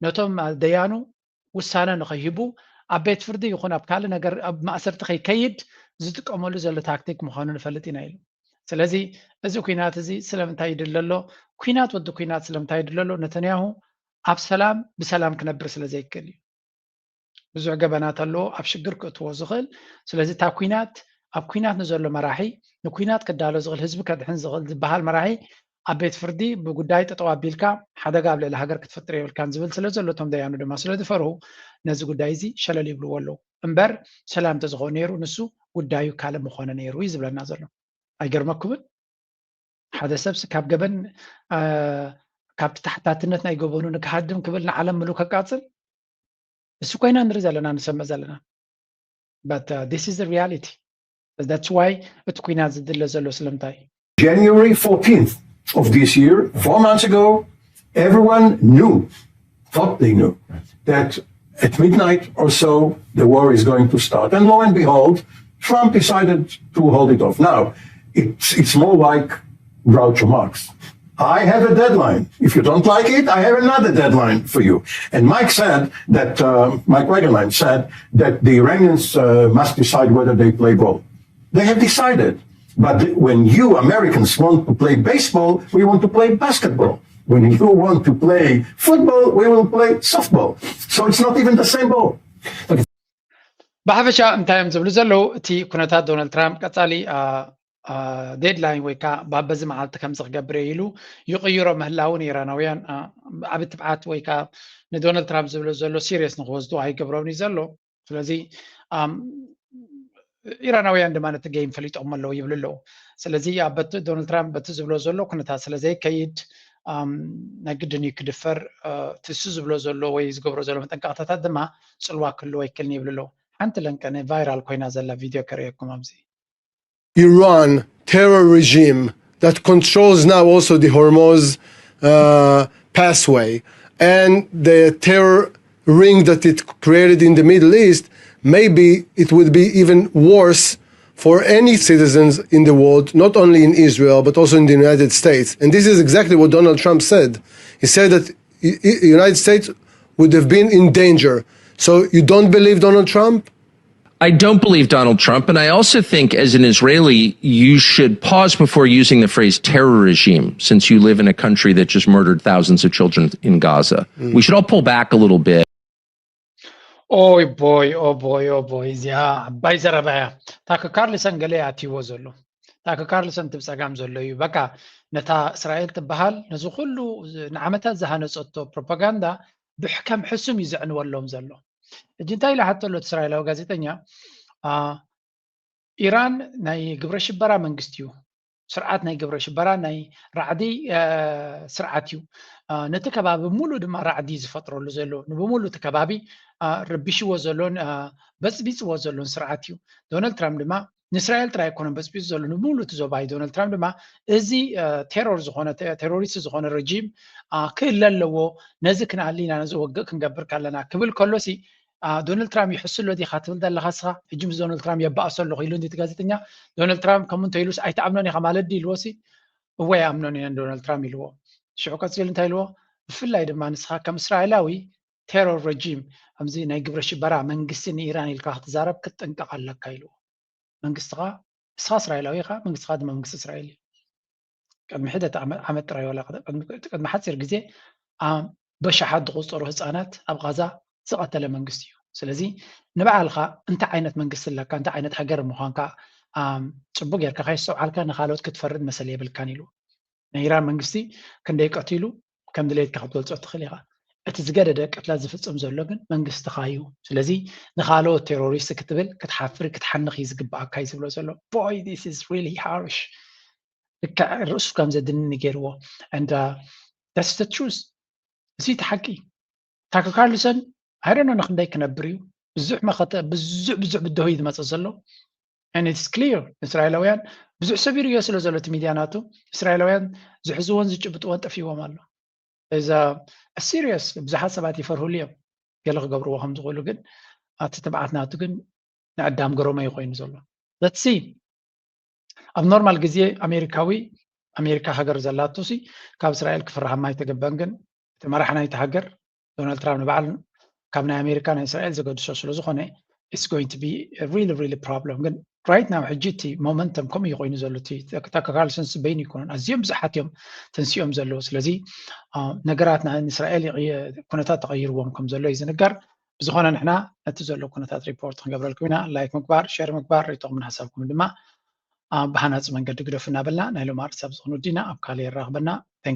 ነቶም ደያኑ ውሳነ ንኸይህቡ ኣብ ቤት ፍርዲ ይኹን ኣብ ካልእ ነገር ኣብ ማእሰርቲ ከይከይድ ዝጥቀመሉ ዘሎ ታክቲክ ምዃኑ ንፈልጥ ኢና ኢሉ። ስለዚ እዚ ኩናት እዚ ስለምንታይ ይድለ ኣሎ? ኩናት ወዲ ኩናት ስለምንታይ ይድለ ኣሎ? ነተንያሁ ኣብ ሰላም ብሰላም ክነብር ስለ ዘይክእል እዩ። ብዙሕ ገበናት ኣለዎ ኣብ ሽግር ክእትዎ ዝኽእል። ስለዚ እታ ኩናት ኣብ ኩናት ንዘሎ መራሒ ንኩናት ክዳሎ ዝኽእል ህዝቢ ከድሕን ዝኽእል ዝበሃል መራሒ ኣብ ቤት ፍርዲ ብጉዳይ ጠጠው ኣቢልካ ሓደጋ ኣብ ልዕሊ ሃገር ክትፈጥር የብልካን ዝብል ስለ ዘሎ፣ እቶም ደያኑ ድማ ስለ ዝፈርሁ ነዚ ጉዳይ እዚ ሸለል ይብልዎ ኣለዉ። እምበር ሰላም እንተዝኾነ ነይሩ ንሱ ጉዳዩ ካልእ ምኾነ ነይሩ እዩ ዝብለና ዘሎ። ኣይገርመኩምን? ሓደ ሰብሲ ካብ ገበን ካብቲ ተሓታትነት ናይ ገበኑ ንክሃድም ክብል ንዓለም ምሉ ከቃፅል እሱ ኮይና ንርኢ ዘለና ንሰምዕ ዘለና። But uh, this is the reality. That's why እቲ ኩናት ዝድለ ዘሎ ስለምንታይ? January fourteenth of this year, four months ago, everyone knew, thought they knew, that at midnight or so the war is going to start. And lo and behold, Trump decided to hold it off. Now, it's, it's more like Groucho Marx. I have a deadline. If you don't like it, I have another deadline for you. And Mike said that, uh, Mike Wagenline said that the Iranians uh, must decide whether they play ball. They have decided. But when you Americans want to play baseball, we want to play basketball. When you want to play football, we will play softball. So it's not even the same ball. ብሓፈሻ እንታይ እዮም ዝብሉ ዘለዉ? እቲ ኩነታት ዶናልድ ትራምፕ ቀፃሊ ዴድላይን ወይ ከዓ ባበዚ መዓልቲ ከምዚ ክገብር እየ ኢሉ ይቕይሮ ምህላውን ኢራናውያን ዓቢ ትብዓት ወይ ከዓ ንዶናልድ ትራምፕ ዝብሎ ዘሎ ሲሪየስ ንክወስዱ ኣይገብሮም እዩ ዘሎ። ስለዚ ኢራናውያን ድማ ነቲ ጌም ፈሊጦም ኣለዉ ይብሉ ኣለዉ። ስለዚ በቲ ዶናልድ ትራምፕ በቲ ዝብሎ ዘሎ ኩነታት ስለ ዘይከይድ ናይ ግድን እዩ ክድፈር። እቲ እሱ ዝብሎ ዘሎ ወይ ዝገብሮ ዘሎ መጠንቀቕታታት ድማ ፅልዋ ክህልዎ ኣይክእልን ይብሉ ኣለዉ። ሓንቲ ለንቀነ ቫይራል ኮይና ዘላ ቪድዮ ከርእየኩም ኣብዚ። Iran terror regime that controls now also the Hormuz uh, pathway and the terror ring that it created in the Middle East, maybe it would be even worse for any citizens in the world, not only in Israel, but also in the United States. And this is exactly what Donald Trump said. He said that the United States would have been in danger. So you don't believe Donald Trump? I don't believe Donald Trump. And I also think, as an Israeli, you should pause before using the phrase terror regime, since you live in a country that just murdered thousands of children in Gaza. Mm. We should all pull back a little bit. ኦይ ቦይ ኦ ቦይ ኦ ቦይ እዚኣ ዓባይ ዘረባ እያ። ታክ ካርልሰን ገለ ኣትይዎ ዘሎ። ታክ ካርልሰን ትብ ጸጋም ዘሎ እዩ። በቃ ነታ እስራኤል ትበሃል ነዚ ኩሉ ንዓመታት ዝሃነጸቶ ፕሮፓጋንዳ ብሕከም ሕሱም እዩ ዘዕንወሎም ዘሎ። ሕጂ እንታይ ኢላ ሓቶ ኣሎ እስራኤላዊ ጋዜጠኛ፣ ኢራን ናይ ግብረ ሽበራ መንግስቲ እዩ። ስርዓት ናይ ግብረ ሽበራ ናይ ራዕዲ ስርዓት እዩ። ነቲ ከባቢ ሙሉ ድማ ራዕዲ ዝፈጥረሉ ዘሎ፣ ንብሙሉ እቲ ከባቢ ረቢሽዎ ዘሎን በፅቢፅዎ ዘሎን ስርዓት እዩ። ዶናልድ ትራምፕ ድማ ንእስራኤል ጥራይ ኣይኮነን በፅቢፁ ዘሎ፣ ንብሙሉ እቲ ዞባ እዩ። ዶናልድ ትራምፕ ድማ እዚ ቴሮር ዝኾነ ቴሮሪስት ዝኾነ ረጂም ክእለ ኣለዎ፣ ነዚ ክንኣሊ ኢና፣ ነዚ ወግእ ክንገብር ካለና ክብል ከሎሲ ዶናልድ ትራምፕ ይሕሱ ኣሎ ዲኻ ትብል ዘለኻ እስኻ? ሕጂ ምስ ዶናልድ ትራምፕ የባእሶ ኣለኹ ኢሉ እንዲ እቲ ጋዜጠኛ፣ ዶናልድ ትራምፕ ከምኡ እንተ ኢሉስ ኣይትኣምኖን ኢኻ ማለት ድዩ ኢልዎ ሲ? እወ ኣይኣምኖን እየ ንዶናልድ ትራምፕ ኢልዎ። ሽዑ ቀፂሉ እንታይ ኢልዎ? ብፍላይ ድማ ንስኻ ከም እስራኤላዊ ቴሮር ረጂም ከምዚ ናይ ግብረ ሽበራ መንግስቲ ንኢራን ኢልካ ክትዛረብ ክትጥንቀቕ ኣለካ ኢልዎ። መንግስትኻ ንስኻ እስራኤላዊ ኢኻ፣ መንግስትኻ ድማ መንግስቲ እስራኤል እዩ። ቅድሚ ሕደት ዓመት ጥራይ ዋላ ቅድሚ ሓፂር ግዜ በሻሓት ዝቑፀሩ ህፃናት ኣብ ቃዛ ዝቐተለ መንግስቲ እዩ። ስለዚ ንባዕልኻ እንታይ ዓይነት መንግስቲ ኣለካ፣ እንታይ ዓይነት ሃገር ምዃንካ ፅቡቅ ጌርካ ከይስተውዓልካ ንካልኦት ክትፈርድ መሰል የብልካን ኢሉ። ናይ ኢራን መንግስቲ ክንደይ ቀቲሉ ከም ድሌትካ ክትገልፆ ትኽእል ኢኻ። እቲ ዝገደደ ቅትለት ዝፍፅም ዘሎ ግን መንግስትኻ እዩ። ስለዚ ንካልኦት ቴሮሪስት ክትብል ክትሓፍር ክትሓንኽ እዩ ዝግባኣካ እዩ ዝብሎ ዘሎ። Boy, this is really harsh. ልክዕ ርእሱ ከም ዘድንኒ ገይርዎ። And that's the truth. እዚ እቲ ሓቂ። ታከር ካርልሰን I don't know ንክንደይ ክነብር እዩ። ብዙሕ መኸተ ብዙሕ ብዙሕ ብድሆ እዩ ዝመፅእ ዘሎ። And it's clear እስራኤላውያን ብዙሕ ሰብ ይርእዮ ስለ ዘሎ እቲ ሚድያ ናቱ እስራኤላውያን ዝሕዝዎን ዝጭብጥዎን ጠፊዎም ኣሎ። እዛ serious ብዙሓት ሰባት ይፈርሁሉ እዮም ገለ ክገብርዎ ከም ዝኽእሉ፣ ግን ኣብቲ ትብዓት ናቱ ግን ንኣዳም ገሮመ እዩ ኮይኑ ዘሎ። Let's see። ኣብ ኖርማል ግዜ ኣሜሪካዊ ኣሜሪካ ሃገር ዘላቶ ሲ ካብ እስራኤል ክፍርሃማ ኣይተገበን፣ ግን እቲ መራሕ ናይቲ ሃገር ዶናልድ ትራምፕ ንባዕል ካብ ናይ ኣሜሪካ ናይ እስራኤል ዘገድሶ ስለ ዝኾነ it's going to be really really problem። ግን right now ሕጂ እቲ momentum ከምኡ እዩ ኮይኑ ዘሎ። እቲ ታከር ካርልሰን ሲ በይኑ ይኮኑን ኣዝዮም ብዙሓት እዮም ተንሲኦም ዘለዉ። ስለዚ ነገራት ንእስራኤል ኩነታት ተቐይርዎም ከም ዘሎ እዩ ዝንገር። ብዝኾነ ንሕና ነቲ ዘሎ ኩነታት ሪፖርት ክንገብረልኩም ኢና። ላይክ ምግባር፣ ሸር ምግባር፣ ርእይቶኹምን ሓሳብኩምን ድማ ኣብ ብሃናፂ መንገዲ ግደፉ እናበልና ናይ ሎም ኣርእስቲ ኣብዚ ክንውድእ ኢና። ኣብ ካልእ የራኽበና።